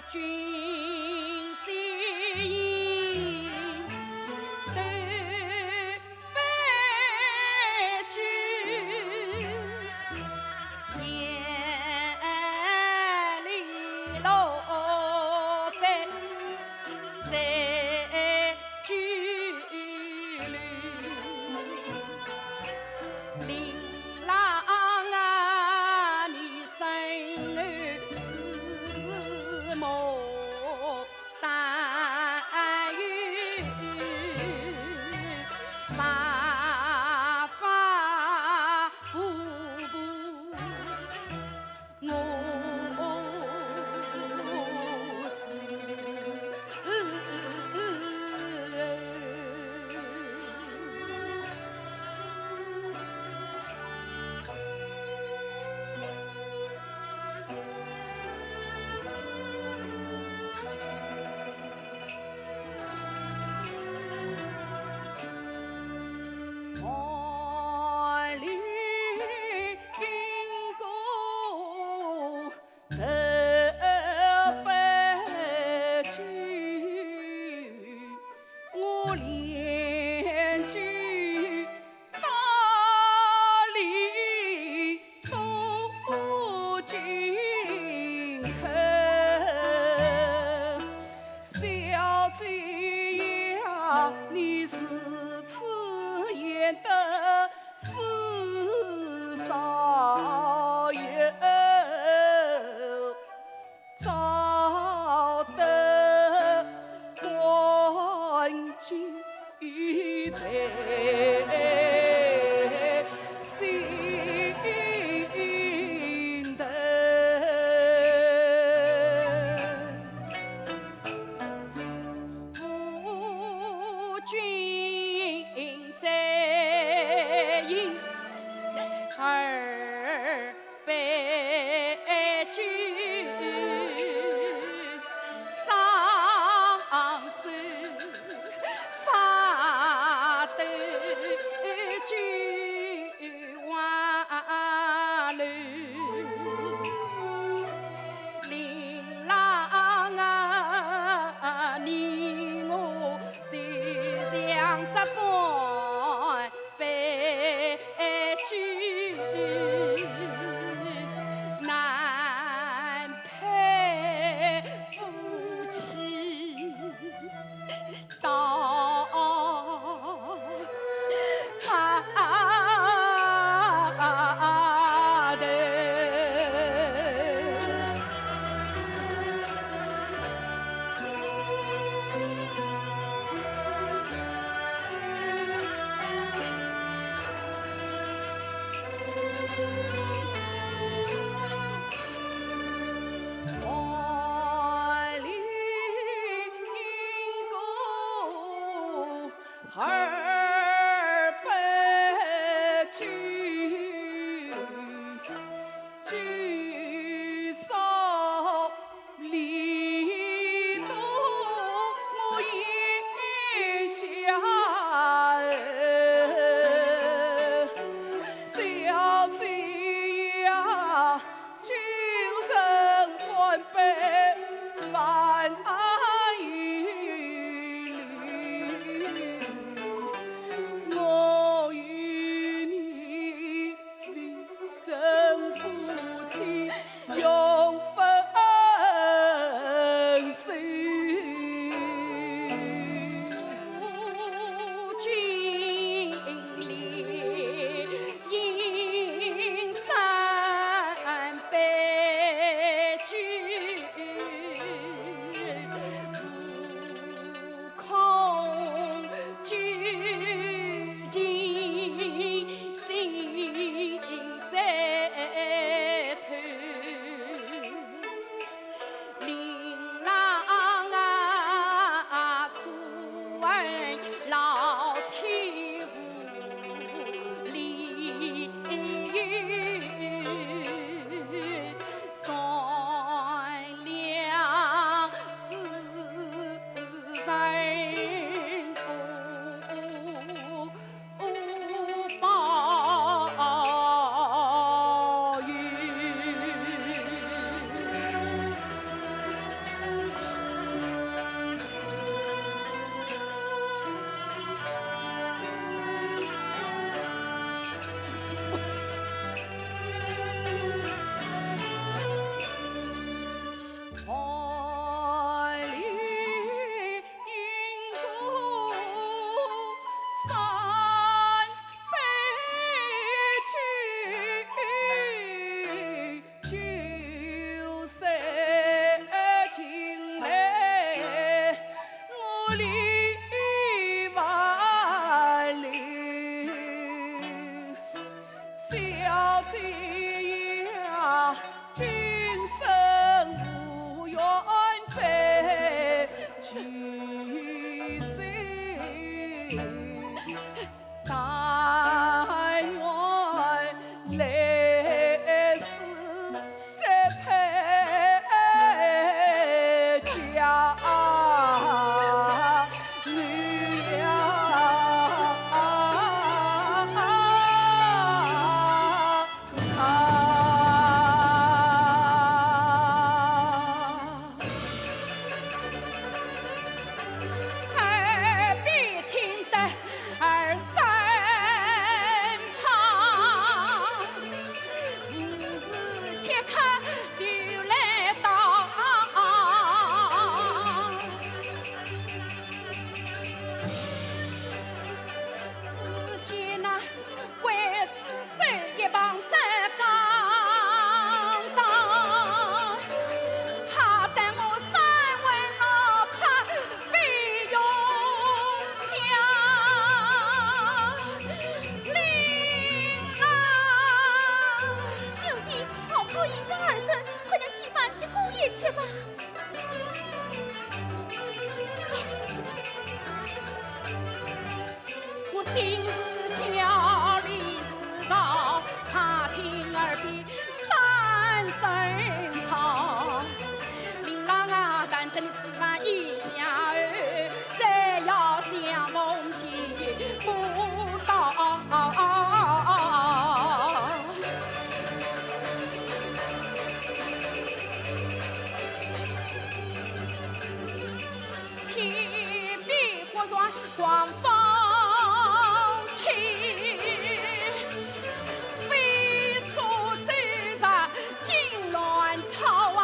君相迎，斗杯酒，夜里落杯在酒楼。 令郎啊，你身后只是牡丹云，白发布布。 我是万里银河。 特别酒，我连酒到里都进口。小姐呀，你如此演得 是少有，早得关雎在心头。 夫君再饮二杯酒，双手法斗酒碗楼。 令郎啊，你我就像这半杯酒，难配夫妻。 到头。万里银河二杯酒，酒色里都我饮下，小姐。今生无缘再聚首，但愿来世再配佳人呀。 啊。耳边听得二声旁，无事即刻就来到。只见那 刽子手一旁在讲道，吓得我三魂六魄飞涌向林啊。小姐，好好一笑二声，快将此番结果一去吧。 我心似焦，理似绕，怕听耳边三声炮。林郎啊，但等你此番一下后，再要相逢见不到。 天边忽传狂风起，飞沙走石惊乱草啊！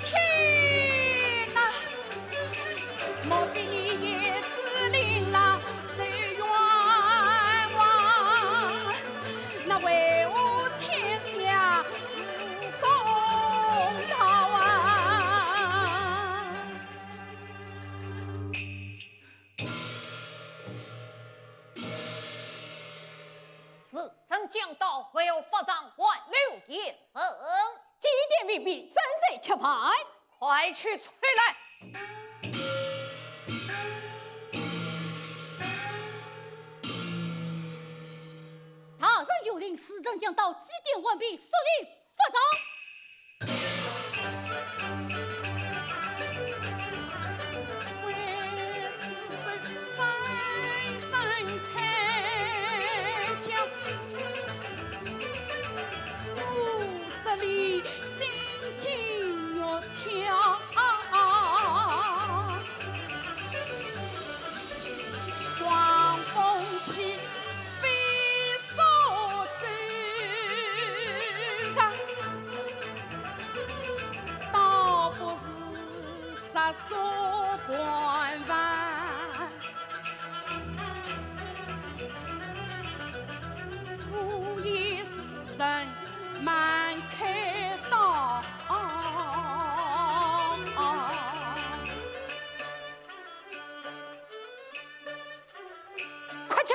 天哪！莫非你也知令郎受冤枉？那为何天下 公道啊！时辰将到，还要发丧挽留贤人。祭奠未毕，怎再吃饭？快去催来。 大人有令，时辰将到，祭奠完毕，速令发丧。刽子手三声才叫，我这里心惊肉跳。 狂风起，飞沙走石，倒不如杀杀盘饭。徒言时辰慢开刀。 快去！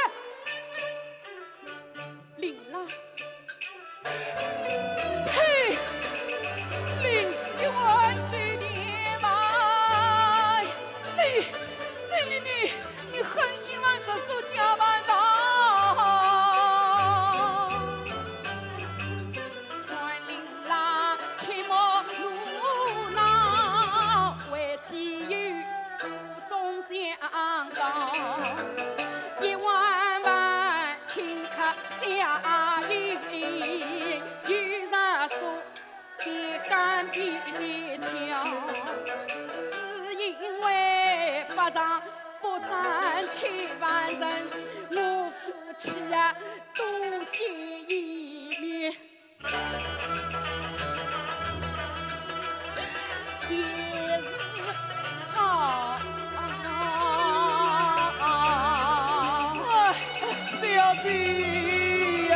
林郎。呸！临死还嘴甜嘛！你，你，你，你，你狠心犯杀手假扮道。传令郎，切莫胡闹，为妻有 苦衷相告，一碗饭请客下咽，有人说，便干便挑，只因为法场不争千万人，我夫妻啊，多见一面。 也是好。哎，小姐呀，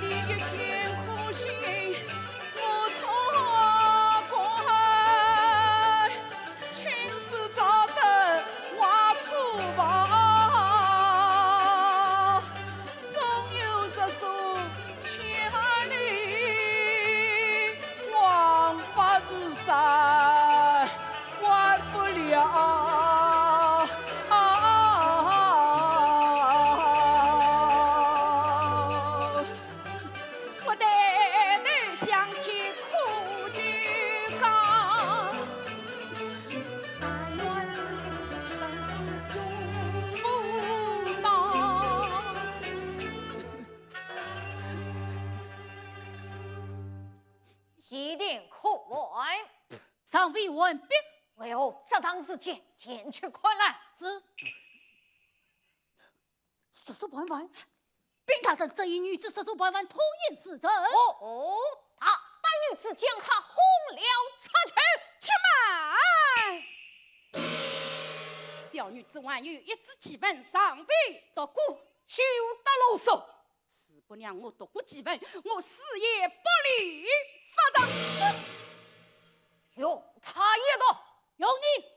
你一片苦心，我错怪，青丝早得黄完毕。为何这桩事情前去看来？是。十岁半完，禀大人，这一女子十岁半完，通言是真。哦哦，大胆女子，将她轰了出去。且慢！小女子还有一纸祭文尚未读过。休得啰嗦。 如不让我读过祭文，我死也不立法场。容她一读。容你一读。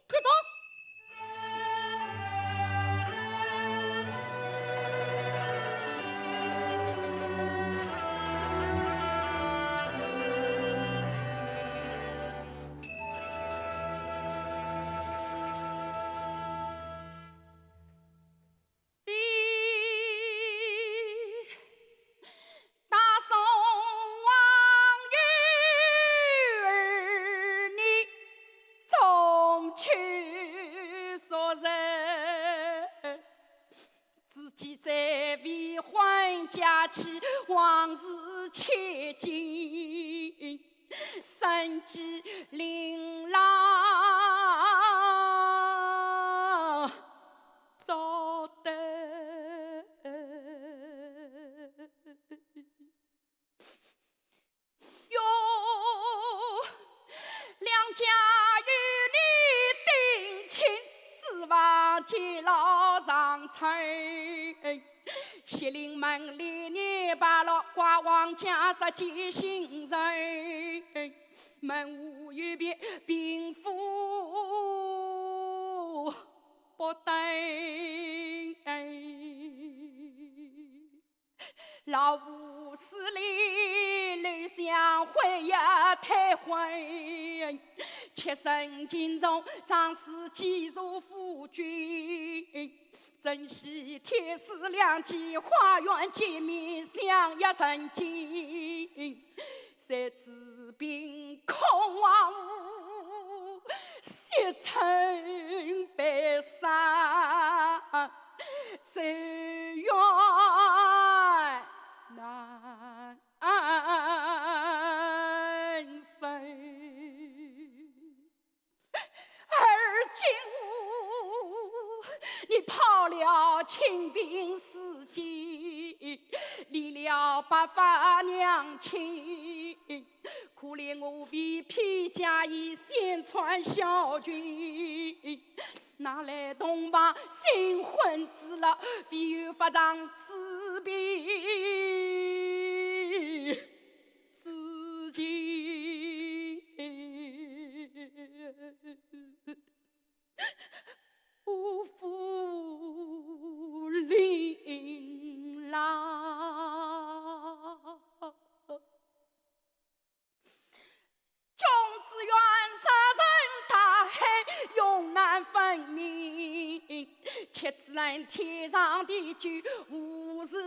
非大宋王有二年，中秋朔日，子建在位，欢驾起皇室千金， 身披琳琅着得。哟，两家有你定亲，指望偕老长春。 谢灵门里年拜落，挂皇家石阶新人，门户有别，并无不等。老夫势力，刘相会也退婚，妾身敬重，长子继入夫君。 珍惜天赐良机，花园见面，相约成亲。谁知凭空荒芜，雪村被杀，谁怨难伸。 而今你抛了清贫世界，离了白发娘亲，可怜我未披嫁衣，身穿小裙，哪来洞房新婚之乐，唯有法场之边 之情，五府琳琅。君子远涉深大海，永难分明。且只恨天长地久，无事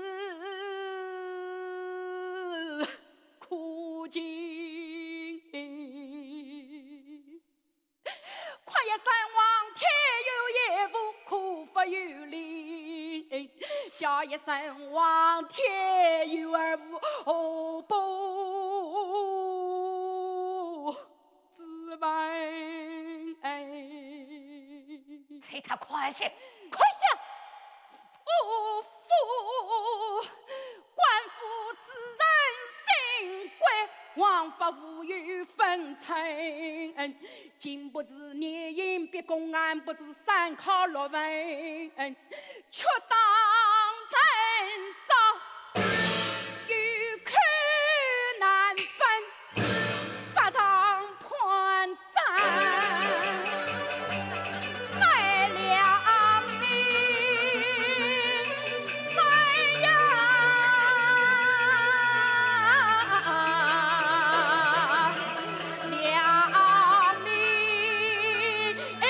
可尽。夸一声皇天有眼福，可否有灵？叫一声皇天有耳福，何不 自问。催他快些，快些！五府官府之人心贵，王法无有分寸。今不知联姻，逼供案，不知三考六问。 却当人招，有口难分，法场判斩，杀了命，杀呀！ 了命。哎，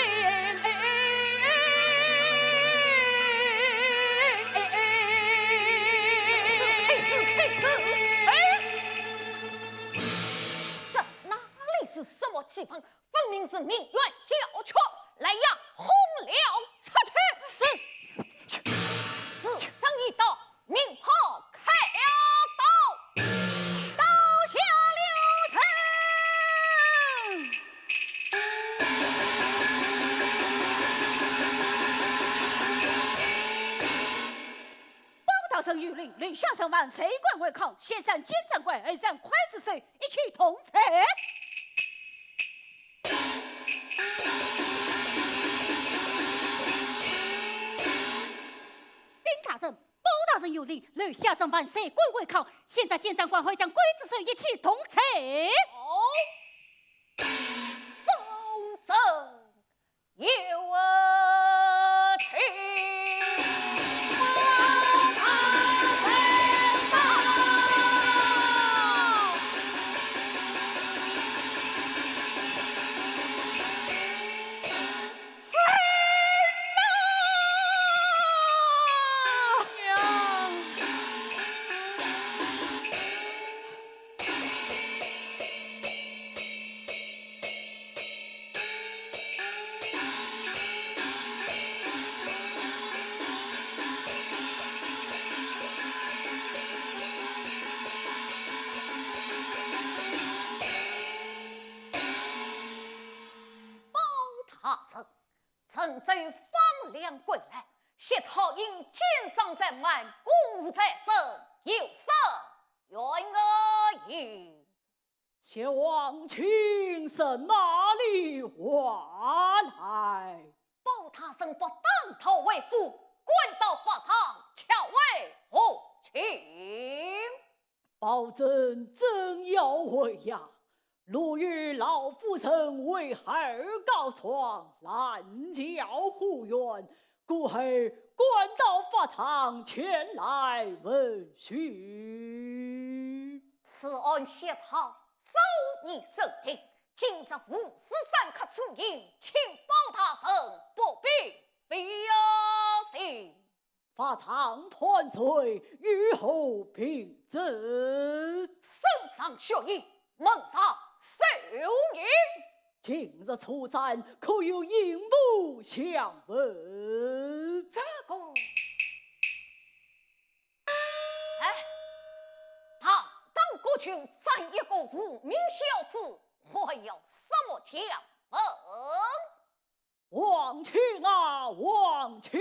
这哪里是什么祭文，分明是民怨交缺，来呀，轰了出去！是，是，正已到， 命炮开刀，刀下留人。陈友林，留下人犯，谁敢违抗？先斩监斩官，后斩刽子手，一起痛宰。禀大人，包大人有令，留下人犯，谁敢违抗？先斩监斩官，后斩刽子手，一起痛宰。哦，包拯 有请。包大人，陈州放粮归来，薛超因奸赃在慢，公务在身，有失远迎。 谢王卿，是哪里话来？包大人不打道回府，官到法场，却为何情？包拯正要回衙，路遇老夫人为孩儿告状，拦轿护院， 故而赶到法场前来问讯。此案薛超早已审定，今日午时三刻出营，请包大人不必费心。法场判罪，有何凭证？身上血衣，门上手印。 近日出战，可有刑部相问？这个，哎，堂堂国君斩一个无名小卒，还要什么相问？王卿啊，王卿！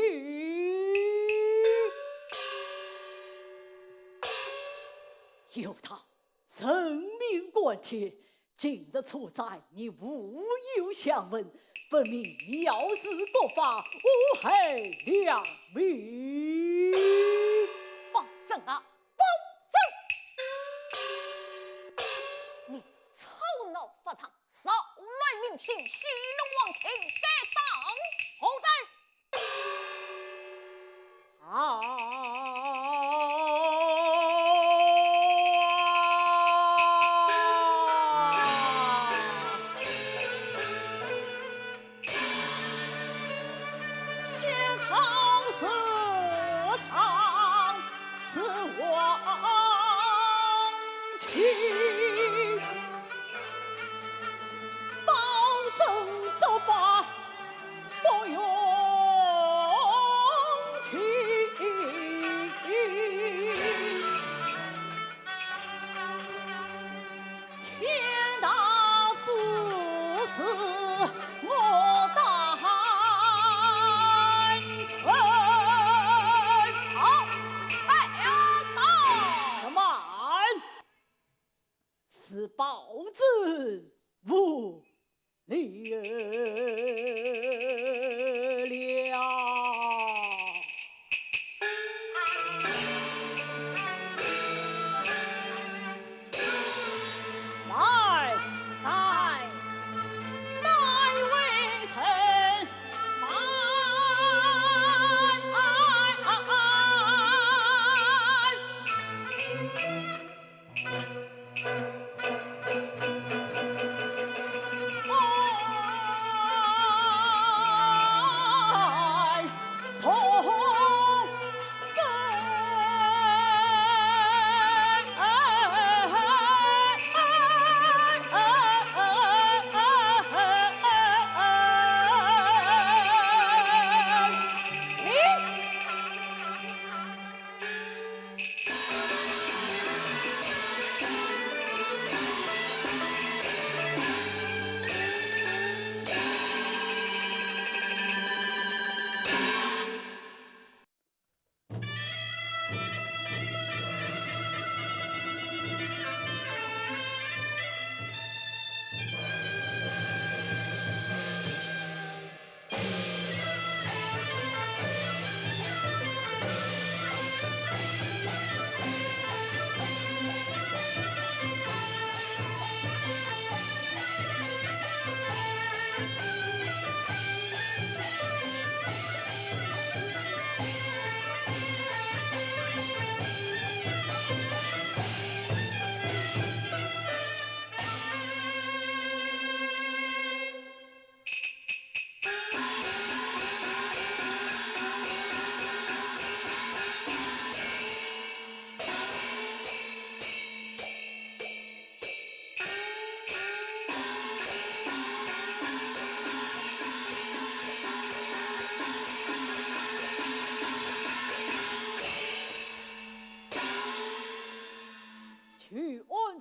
有道人命关天， 近日出战，你无有相问，分明藐视国法，危害良民。包拯啊，包拯！你吵闹法场，扰乱民心，戏弄王卿，该当何罪？ 啊！先朝是常是王亲。 包拯做法不容情。天大之事，我当承。好，快点到。慢。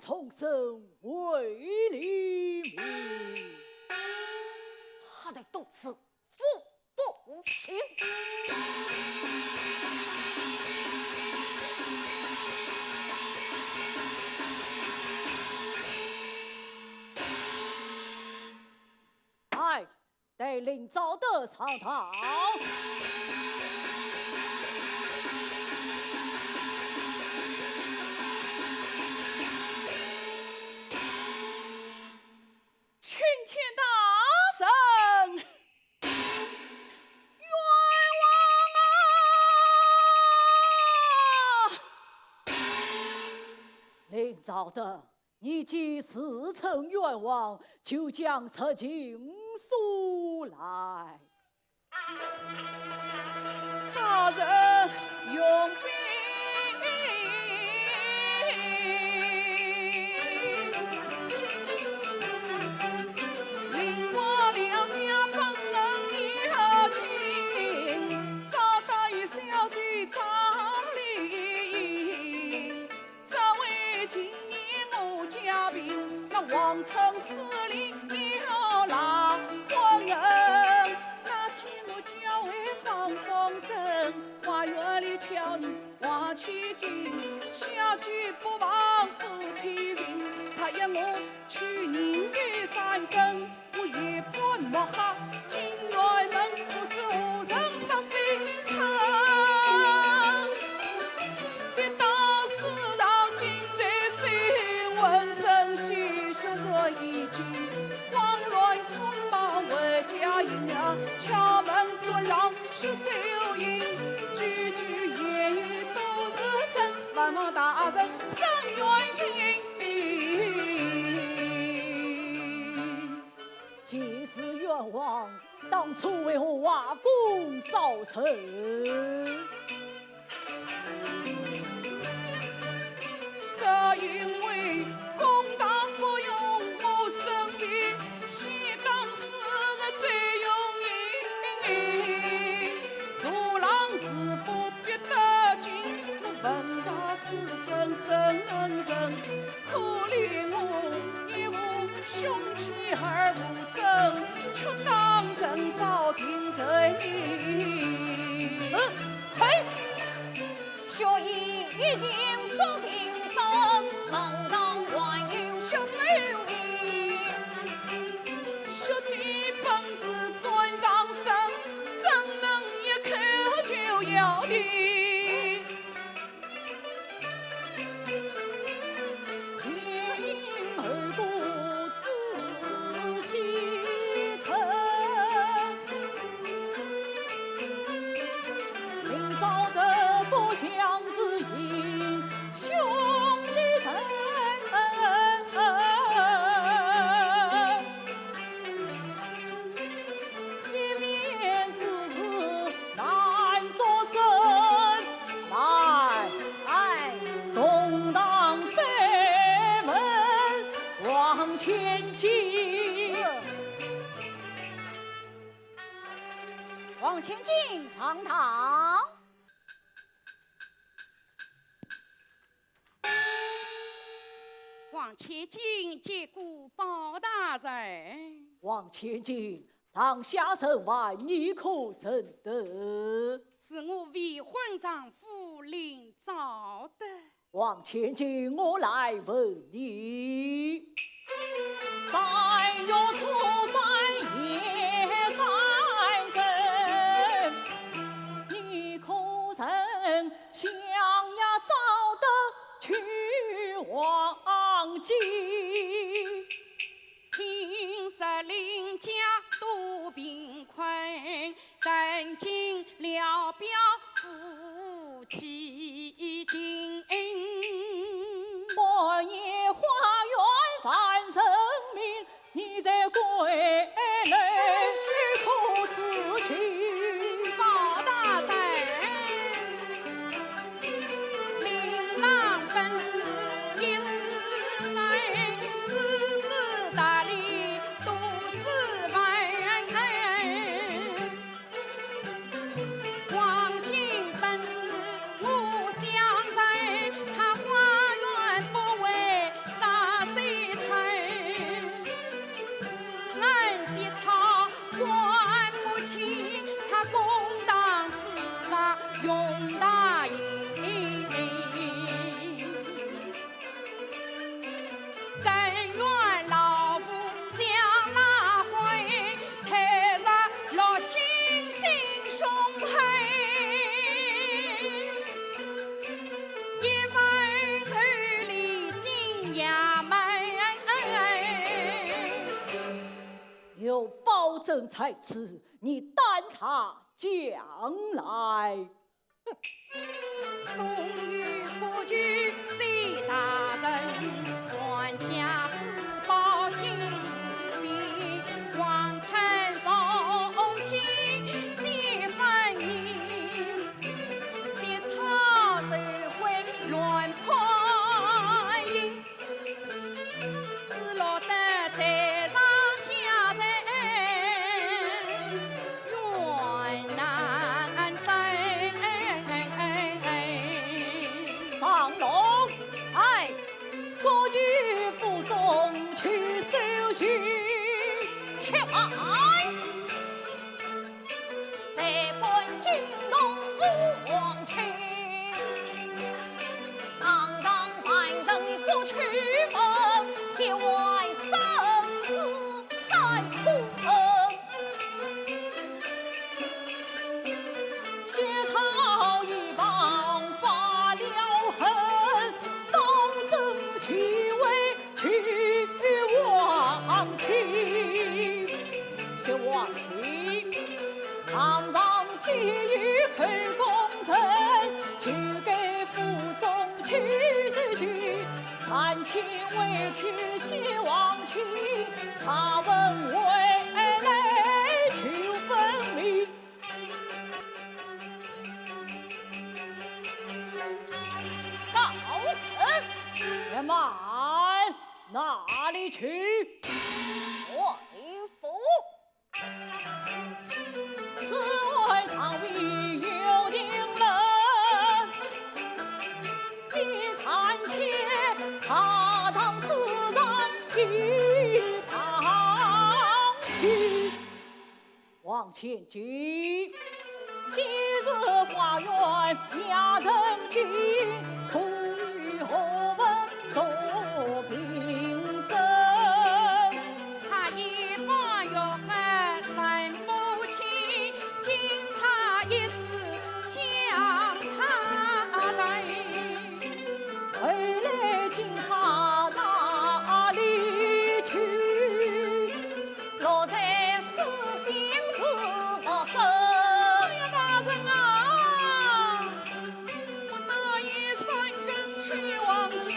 同生为立名。黑的都是 父不行。来，带领赵德上堂。青天大圣， 冤枉啊！林昭德，你既自称冤枉，就将实情说来。大人容禀。 林王两家本恩要紧，赵德与小姐赵丽英，只为今夜我家贫，那王村势力要拉昏。那天我叫回方凤珍，花园里巧遇 王千金，小姐不忘夫妻情，她约我去迎接山根，我夜半摸黑进辕门，不知何人说谁称。跌倒时常惊在心，浑身鲜血染衣襟，慌乱匆忙回家，一夜敲门关上 血手印，句句言语都是真，万望大人伸冤情。既是冤枉，当初为何画供招认？ 只因为公堂不容我申辩，先当时日最容易。如狼似虎逼得近，我问啥是真正能人，可怜我一无凶器而无证，却当真招定罪名。是，嘿。 血已一尽做凭证，门上还有血手印。血迹本是砖上生，怎能一口就要定？ 一面之事难作证。来，来，同堂追问王千金。是。王千金上堂。 王千金见过包大人。王千金，堂下甚晚，你可认得？是我未婚丈夫林昭德。王千金，我来问你。三月初三夜三更，你可曾 相约赵德去王京？听说林家多贫困，曾经聊表夫妻情。半夜花园万人迷， 你在闺更愿老夫向那回，退入六经心胸海。一番厚礼敬衙门。有包拯在此，你带他将来。 送与国舅谢大人，传家之宝金玉匾，王臣奉敬谢分明，惜草受贿乱判刑。 只落得罪上加罪，冤难伸。张龙，哎，国舅府中去搜寻。且慢！ 谁敢惊动我王卿？堂上犯人不去问，节外生枝太可恨。血草一旁发了恨，当真去问 去王卿。谢王卿，堂上既有口供人，就该府中去搜寻，暂且回去谢王卿，查问回来就分明。 告辞。且慢，哪里去？回府。此案尚未有定论，你暂且踏堂之上一旁听。 王千金，今日花园惹人惊，可有何物做凭证？他一般玉盒神不清，金钗一只将他认。后来金钗哪里去？ 落在水边是不争。哎呀，大人啊，我哪有三更去望京，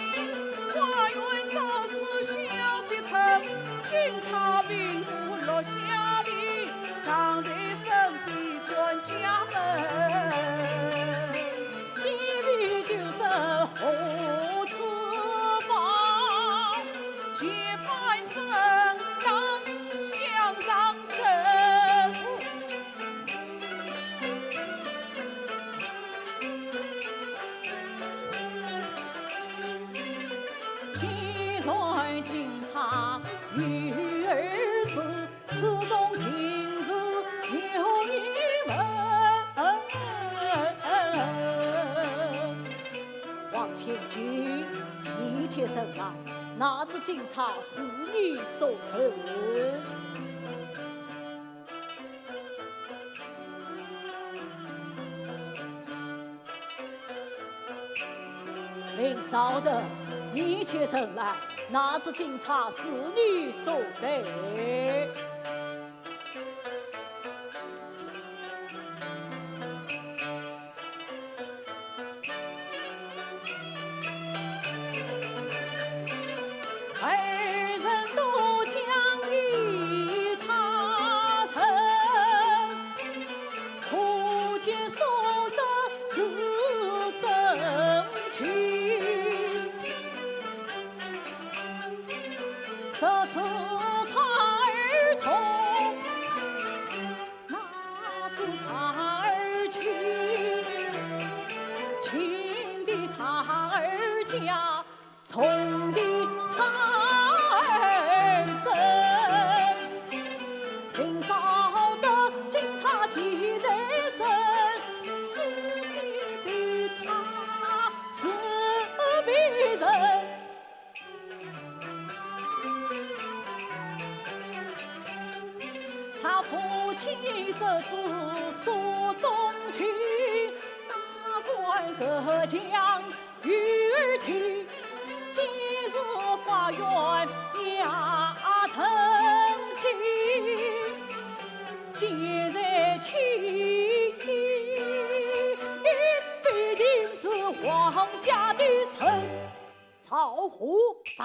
花园早是小雪沉，金钗并无落下地，常在身边转家门。 金玉丢失何处放？且翻身当向上走。既然金钗与儿子， 此中定是有疑问。王千金，你且说来，那只金钗是你所赠？ 林昭德，你且说来，那只金钗是你所带？二人都讲一差人， 可见所说是真情。这只钗儿从哪只钗儿去？清的钗儿价， 重的钗儿真，林昭德金钗记在身，是夫妻之子所中情，哪管隔墙有耳听，今日花园也成亲。既然亲，必定是王家的人。赵虎。在。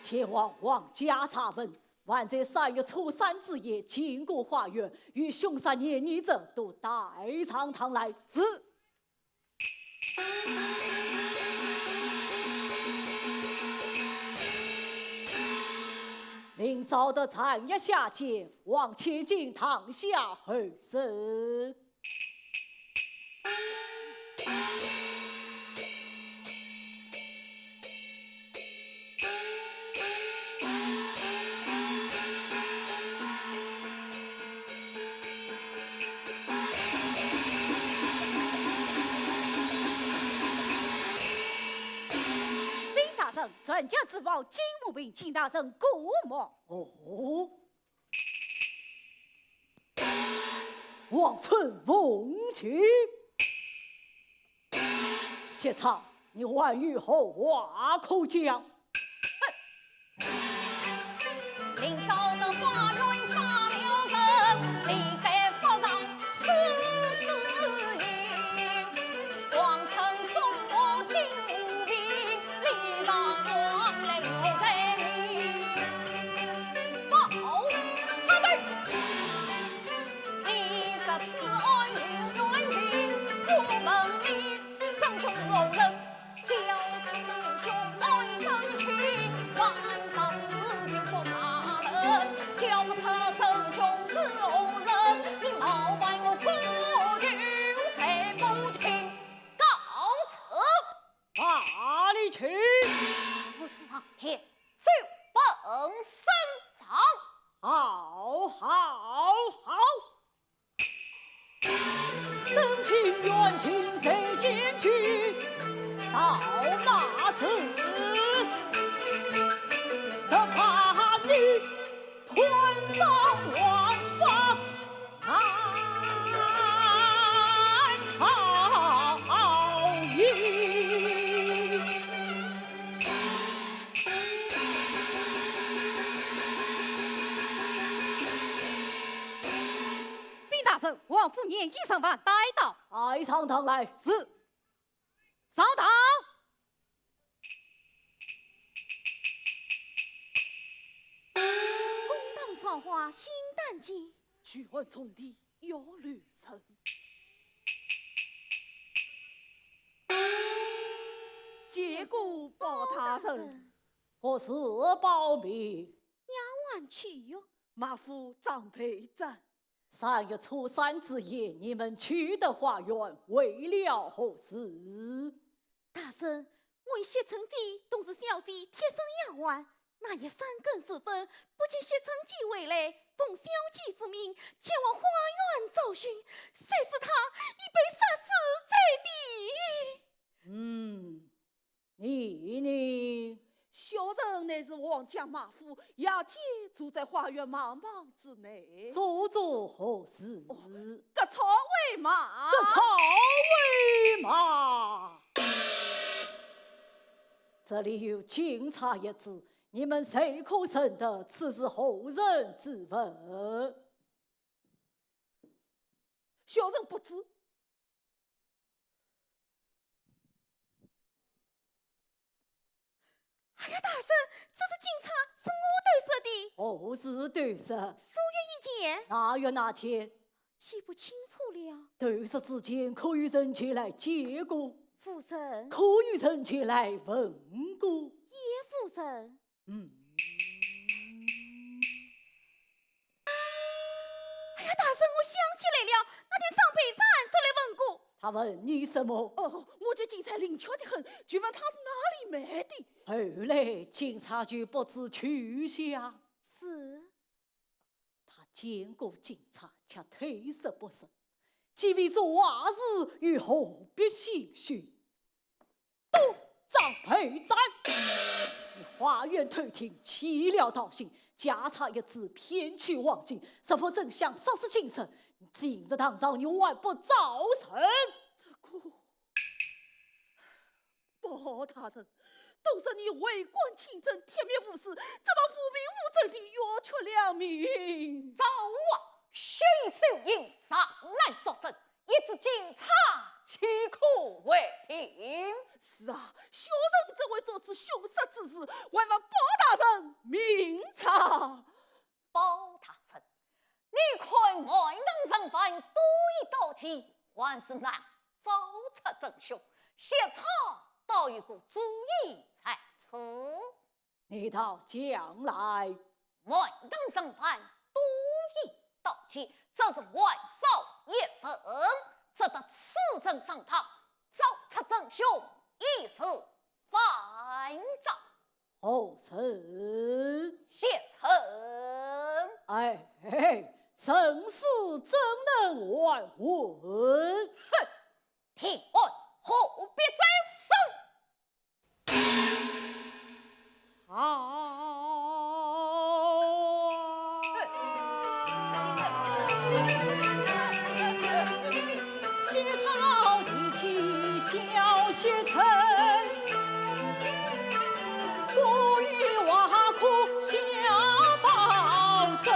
前往王家查问， 还在三月初三之夜经过花园，与凶杀年女者都带上堂来。是。令赵德暂押下监，王千金堂下候审。 禀大人，传教之宝金无病，请大人过目。哦。 王村凤琴。谢昌，你还有何话可讲？ 哪里去？我土方天，奏本圣上。好，好，好。 省亲远亲在前去，到那时，只怕你断章王法难逃矣。 禀大人，王夫人已上房带到。带上堂来。是。上堂。公堂上花心胆坚，举案从地要留神。见过包大人。何事包庇？丫鬟去哟。马府长陪着。 三月初三之夜，你们取得花园，为了何事？大人，我与谢承基同是小姐贴身丫鬟，那夜三更时分，不见谢承基回来，奉小姐之命，前往花园找寻，谁知他已被杀死在地。嗯， 你呢？小人乃是王家马夫，夜间住在花园茫茫之内。所做何事？哦，割草喂马。割草喂马。这里有金钗一支，你们谁可认得此是何人之物？小人不知。 哎呀，大人，这只金钗是我偷拾的。何时偷拾？数月以前。哪月哪天？记不清楚了。偷拾之前，可有人前来见过？无人。可有人前来问过？也无人。 嗯。哎呀，大人，我想起来了，那天张培山就来问过。他问你什么？哦，我这金钗灵巧得很，就问他是哪里买的。后来金钗就不知去向。是。他见过金钗，却推说不是，既未做坏事，又何必心虚？ 都掌备斩！你花园偷听，起了盗心，价差一子，骗取黄金，若不真相，杀死金生，今日堂上你还不招认？这个，包大人，都是你为官清正，铁面无私，怎么无凭无证地要取良民？赵王，许秀英上来作证， 一纸金镯，岂可为凭？是啊，小人怎会做此凶杀之事，还望包大人明察。包大人，你看满堂人犯多以刀剑，还是难招出真凶，现场倒有个主意在此。 你倒讲来。满堂人犯多以刀剑，只是还少一人，只得此人上堂，招出真凶，以示反招。何人？谢臣。哎，嘿嘿，人死怎能还魂？哼，天官何必在身？ 好。谢朝第七小谢臣，过于挖苦下刀针。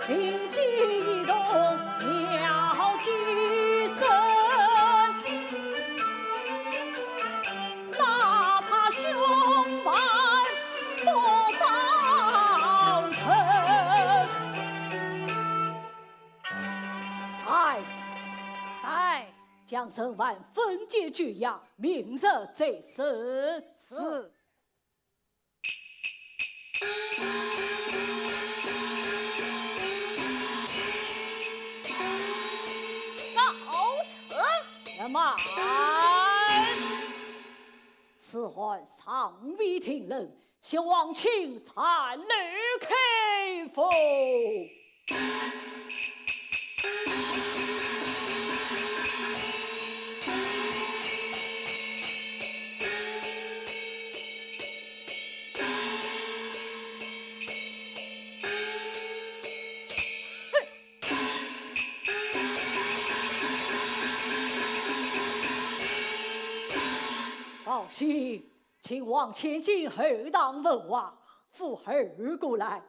灵机一动妙计生，哪怕凶犯多招认。哎，在，将人犯分解拘押，明日再审。是。 告辞。且慢。此案尚未定论，请王卿暂留开封。 报喜，请王卿进后堂问话，扶后过来。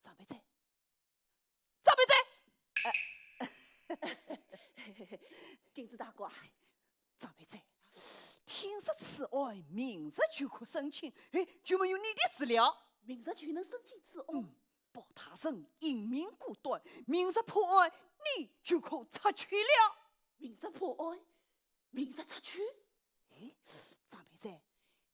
张备哉，张备哉！呃，金枝大哥啊，张备哉，听说此案明日就可审讯，哎，就没有你的事了。明日就能审讯此案？嗯，包大人英明果断，明日破案，你就可出去了。明日破案？明日出去？哎，张妹子，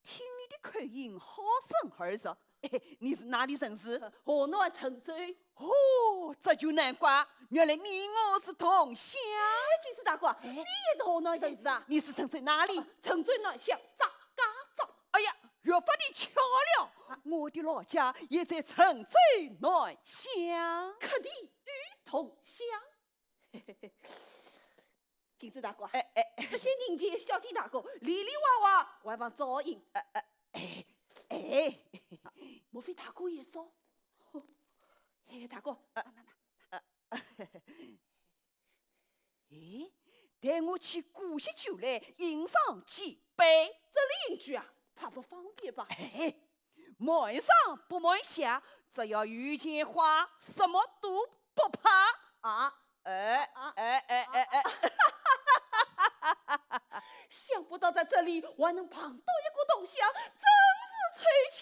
听你的口音好生耳熟。哎，你是哪里人士？河南鄭州。哦，这就难怪，原来你我是同乡。哎，金枝大哥，哎。你也是河南人士啊？你是郑州哪里？哦，郑州南乡张家庄。哎呀，越发的巧了，我的老家也在郑州南乡。客地与同乡。 金枝大哥，哎，哎，这些人家小弟大哥，里里外外还望照应。哎，哎，哎。莫非大哥也说？哎，大哥，啊，那，那，啊，哎，待我去鼓些酒来，饮上几杯。这里饮酒啊，怕不方便吧？哎， 满上不满下，只要有钱花，什么都不怕。啊，哎，啊，哎，哎，哎，哎。想不到在这里还能碰到一个同乡，真是凑巧。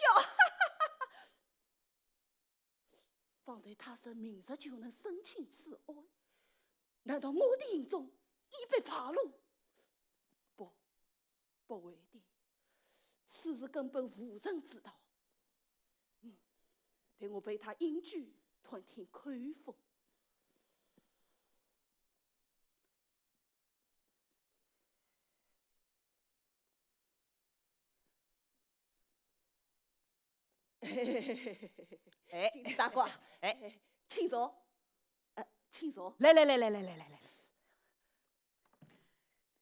方才他说明日就能申请此案，难道我的行踪已被暴露？不， 不会的，此事根本无人知道。嗯，待我陪他饮酒，探听口风。 哎，金枝大哥，哎，请坐，呃，请坐。来来来来来来来来，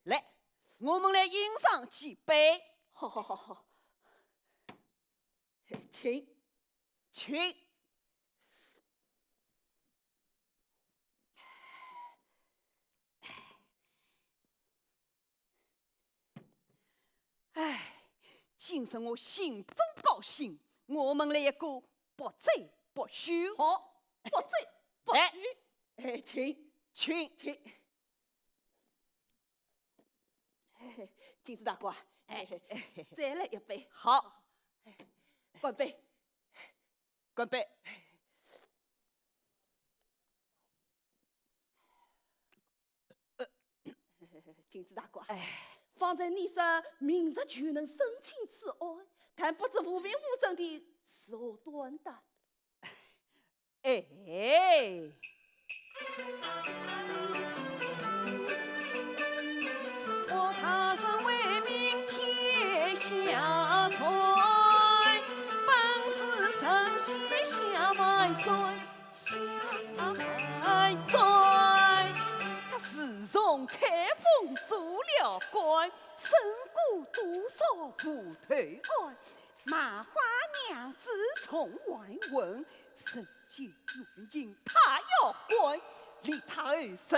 来，我们来饮上几杯。好好好好，请，请。 唉，今日我心中高兴，我们来一个不醉不休。好，不醉不休。哎，请，请，请。金枝大哥，哎，再来一杯。好，干杯。 干杯。金枝大哥，哎，方才你说明日就能申请此案，但不知无凭无证的，是何端的？哎， 他自从开封做了官，升过多少无头案，卖花娘子从黄昏，人 见远近他要管，立太后受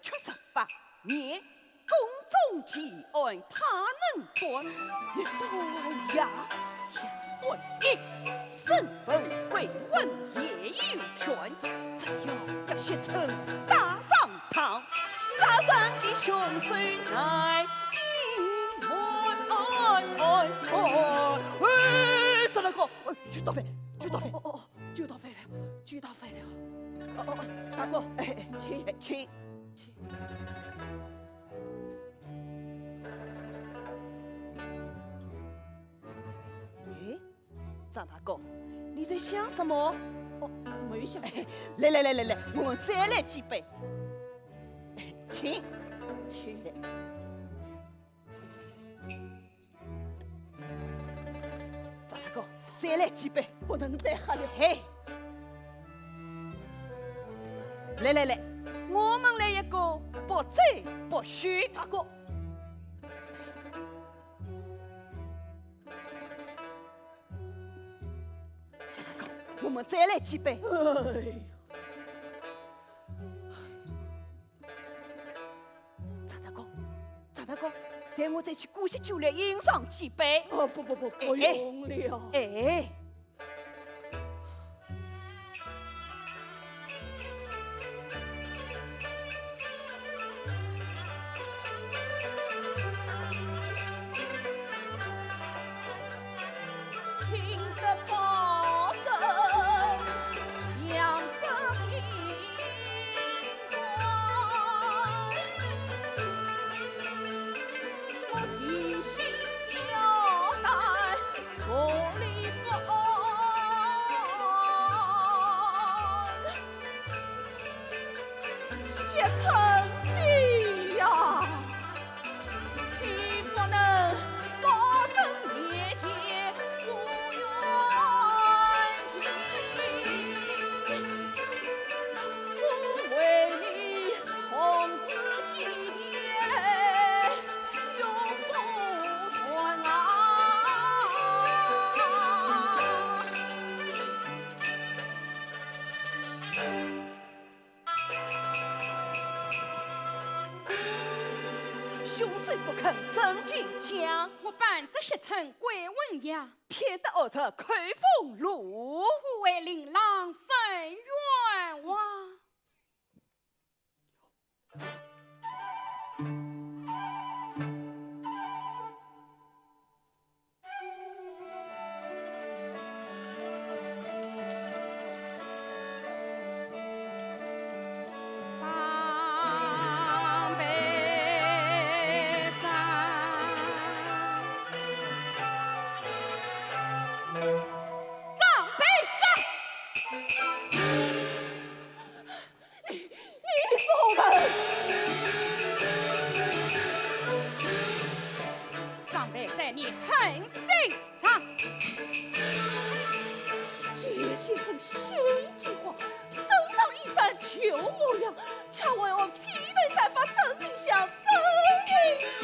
屈十八年，宫中奇案他能断。一断呀，一断一，身份贵问也有权，只要将薛春带上堂，杀人的凶手难隐瞒。哎，张大哥，哎，酒倒翻，酒倒翻。哦，哦，哦。 酒倒翻了，酒倒翻了。哦，哦，哦，大哥，哎，哎，请，哎，请，请。哎，张大哥，你在想什么？哦，没想。哎，来来来来来，我们再来几杯。哎，请，请。 张大哥，再来几杯。不能再喝了。嘿，来来来，我们来一个不醉不休。大哥，张大哥，我们再来几杯。哎呀， 张大哥，张大哥，待我再去鼓些酒来饮上几杯。哦，不不不，哎，不用了。哎，哎。凶手不肯真情讲，我扮作惜春鬼魂呀，骗得儿子口风落，我为令郎伸冤枉。 你，你是何人？张备哉，你狠心肠！既是新计划，身上衣衫旧模样，却为我披头散发真名相真人相。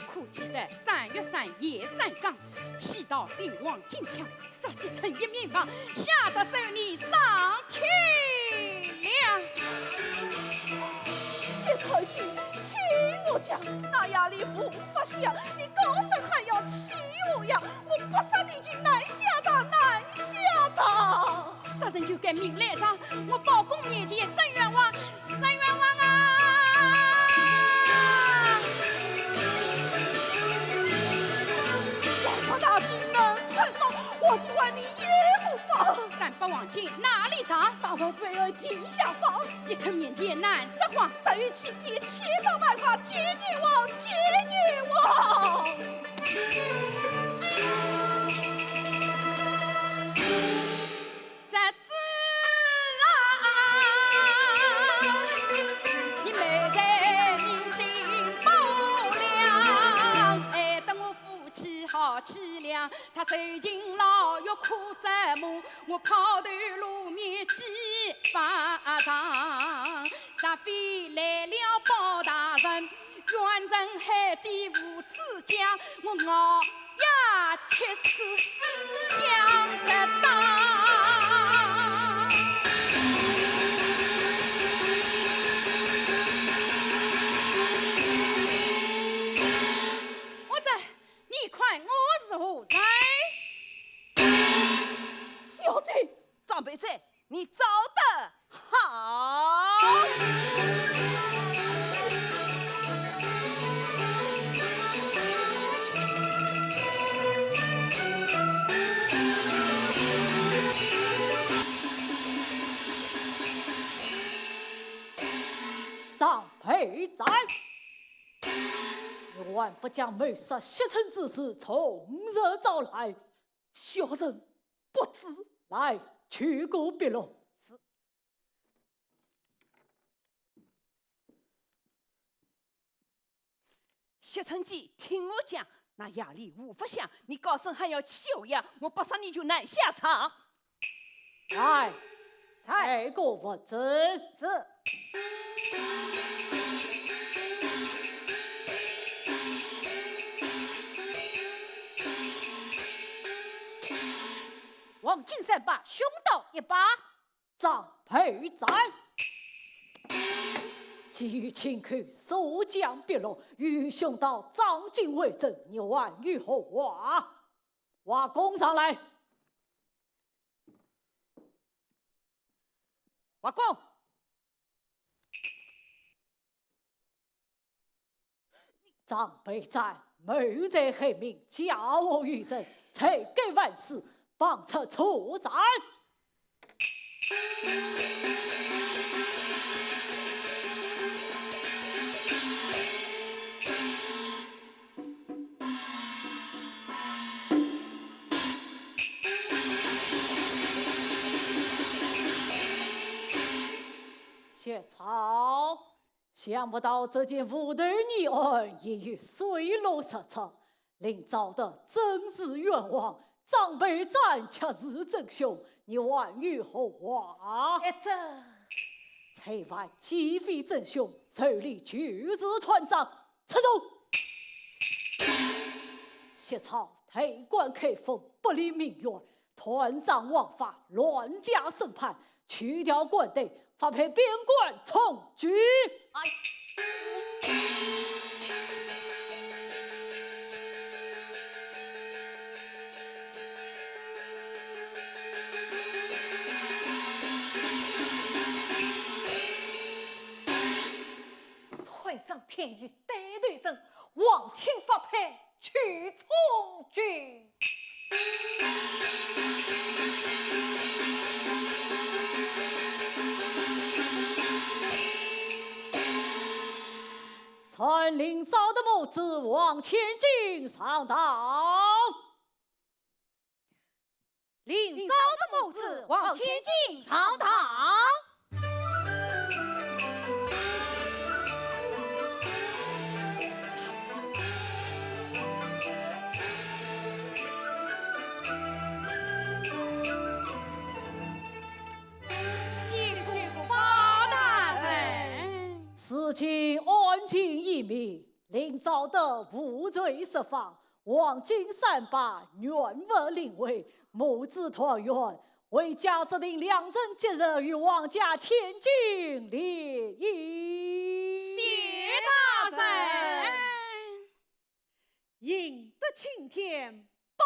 可记得三月三夜三更，提刀寻黄金枪， 杀惜春一命亡，吓得受你伤天良。薛太君，听我讲，那夜里无法想，你高声喊冤气我呀，我不杀你就难下场，难下场。杀人就该命来偿，我包公面前伸冤枉， 伸冤枉啊！王大大竟能判方，我就还你一个方。三百黄金哪里找？把我背后地下放。惜春面前难说谎。三月起兵千刀万剐，见阎王，见阎王。 这子啊，你谋财人心不良，害得我夫妻好凄凉。他受尽牢狱苦折磨，我抛头露面几百丈。若非来了包大人， 冤沉海底无处讲，我咬牙切齿讲着当。我这，你看我是何人？小姐，张备哉， 你找得好。张备哉，你还不将谋杀惜春之事从实招来？小人不知。来，取个笔录。是。 惜春姐，听我讲，那夜里无法想，你高声喊冤气我呀，我不杀你就难下场。来，来。太过不准。是。黄金三把，凶刀一把。 张备哉，既有亲口所讲笔录，有凶刀张金为证，你还有何话？华公上来。华公。 张备哉，谋财害命，假冒为证，罪该万死，绑出处斩。 薛超，想不到这件无头疑案已有水落石出，令赵德真是冤枉，张备哉却是真凶，你还有何话？哎，这……此犯既非真凶，手里就是团章，出手！薛超，退官开封，不理民怨， 断章枉法，乱加审判，去掉官队，发配边关充军。哎，团长偏于单头人，望请发配去充军。 传令招得母子望千金上堂。令招得母子望千金上堂。见过包大人。事情案情已明，令招得无罪释放，望金善罢，原物灵位，母子团圆，为家责定两人即日与王家千金联姻。谢大人。 赢得青天报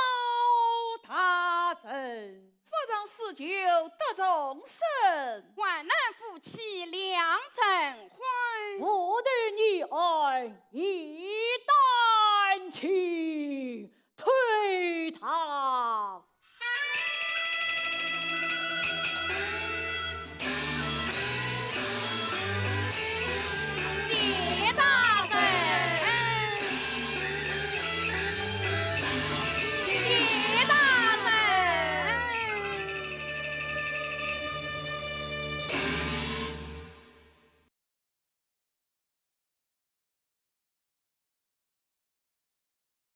大人。不成事就得终身。患难夫妻两成欢。无头你安一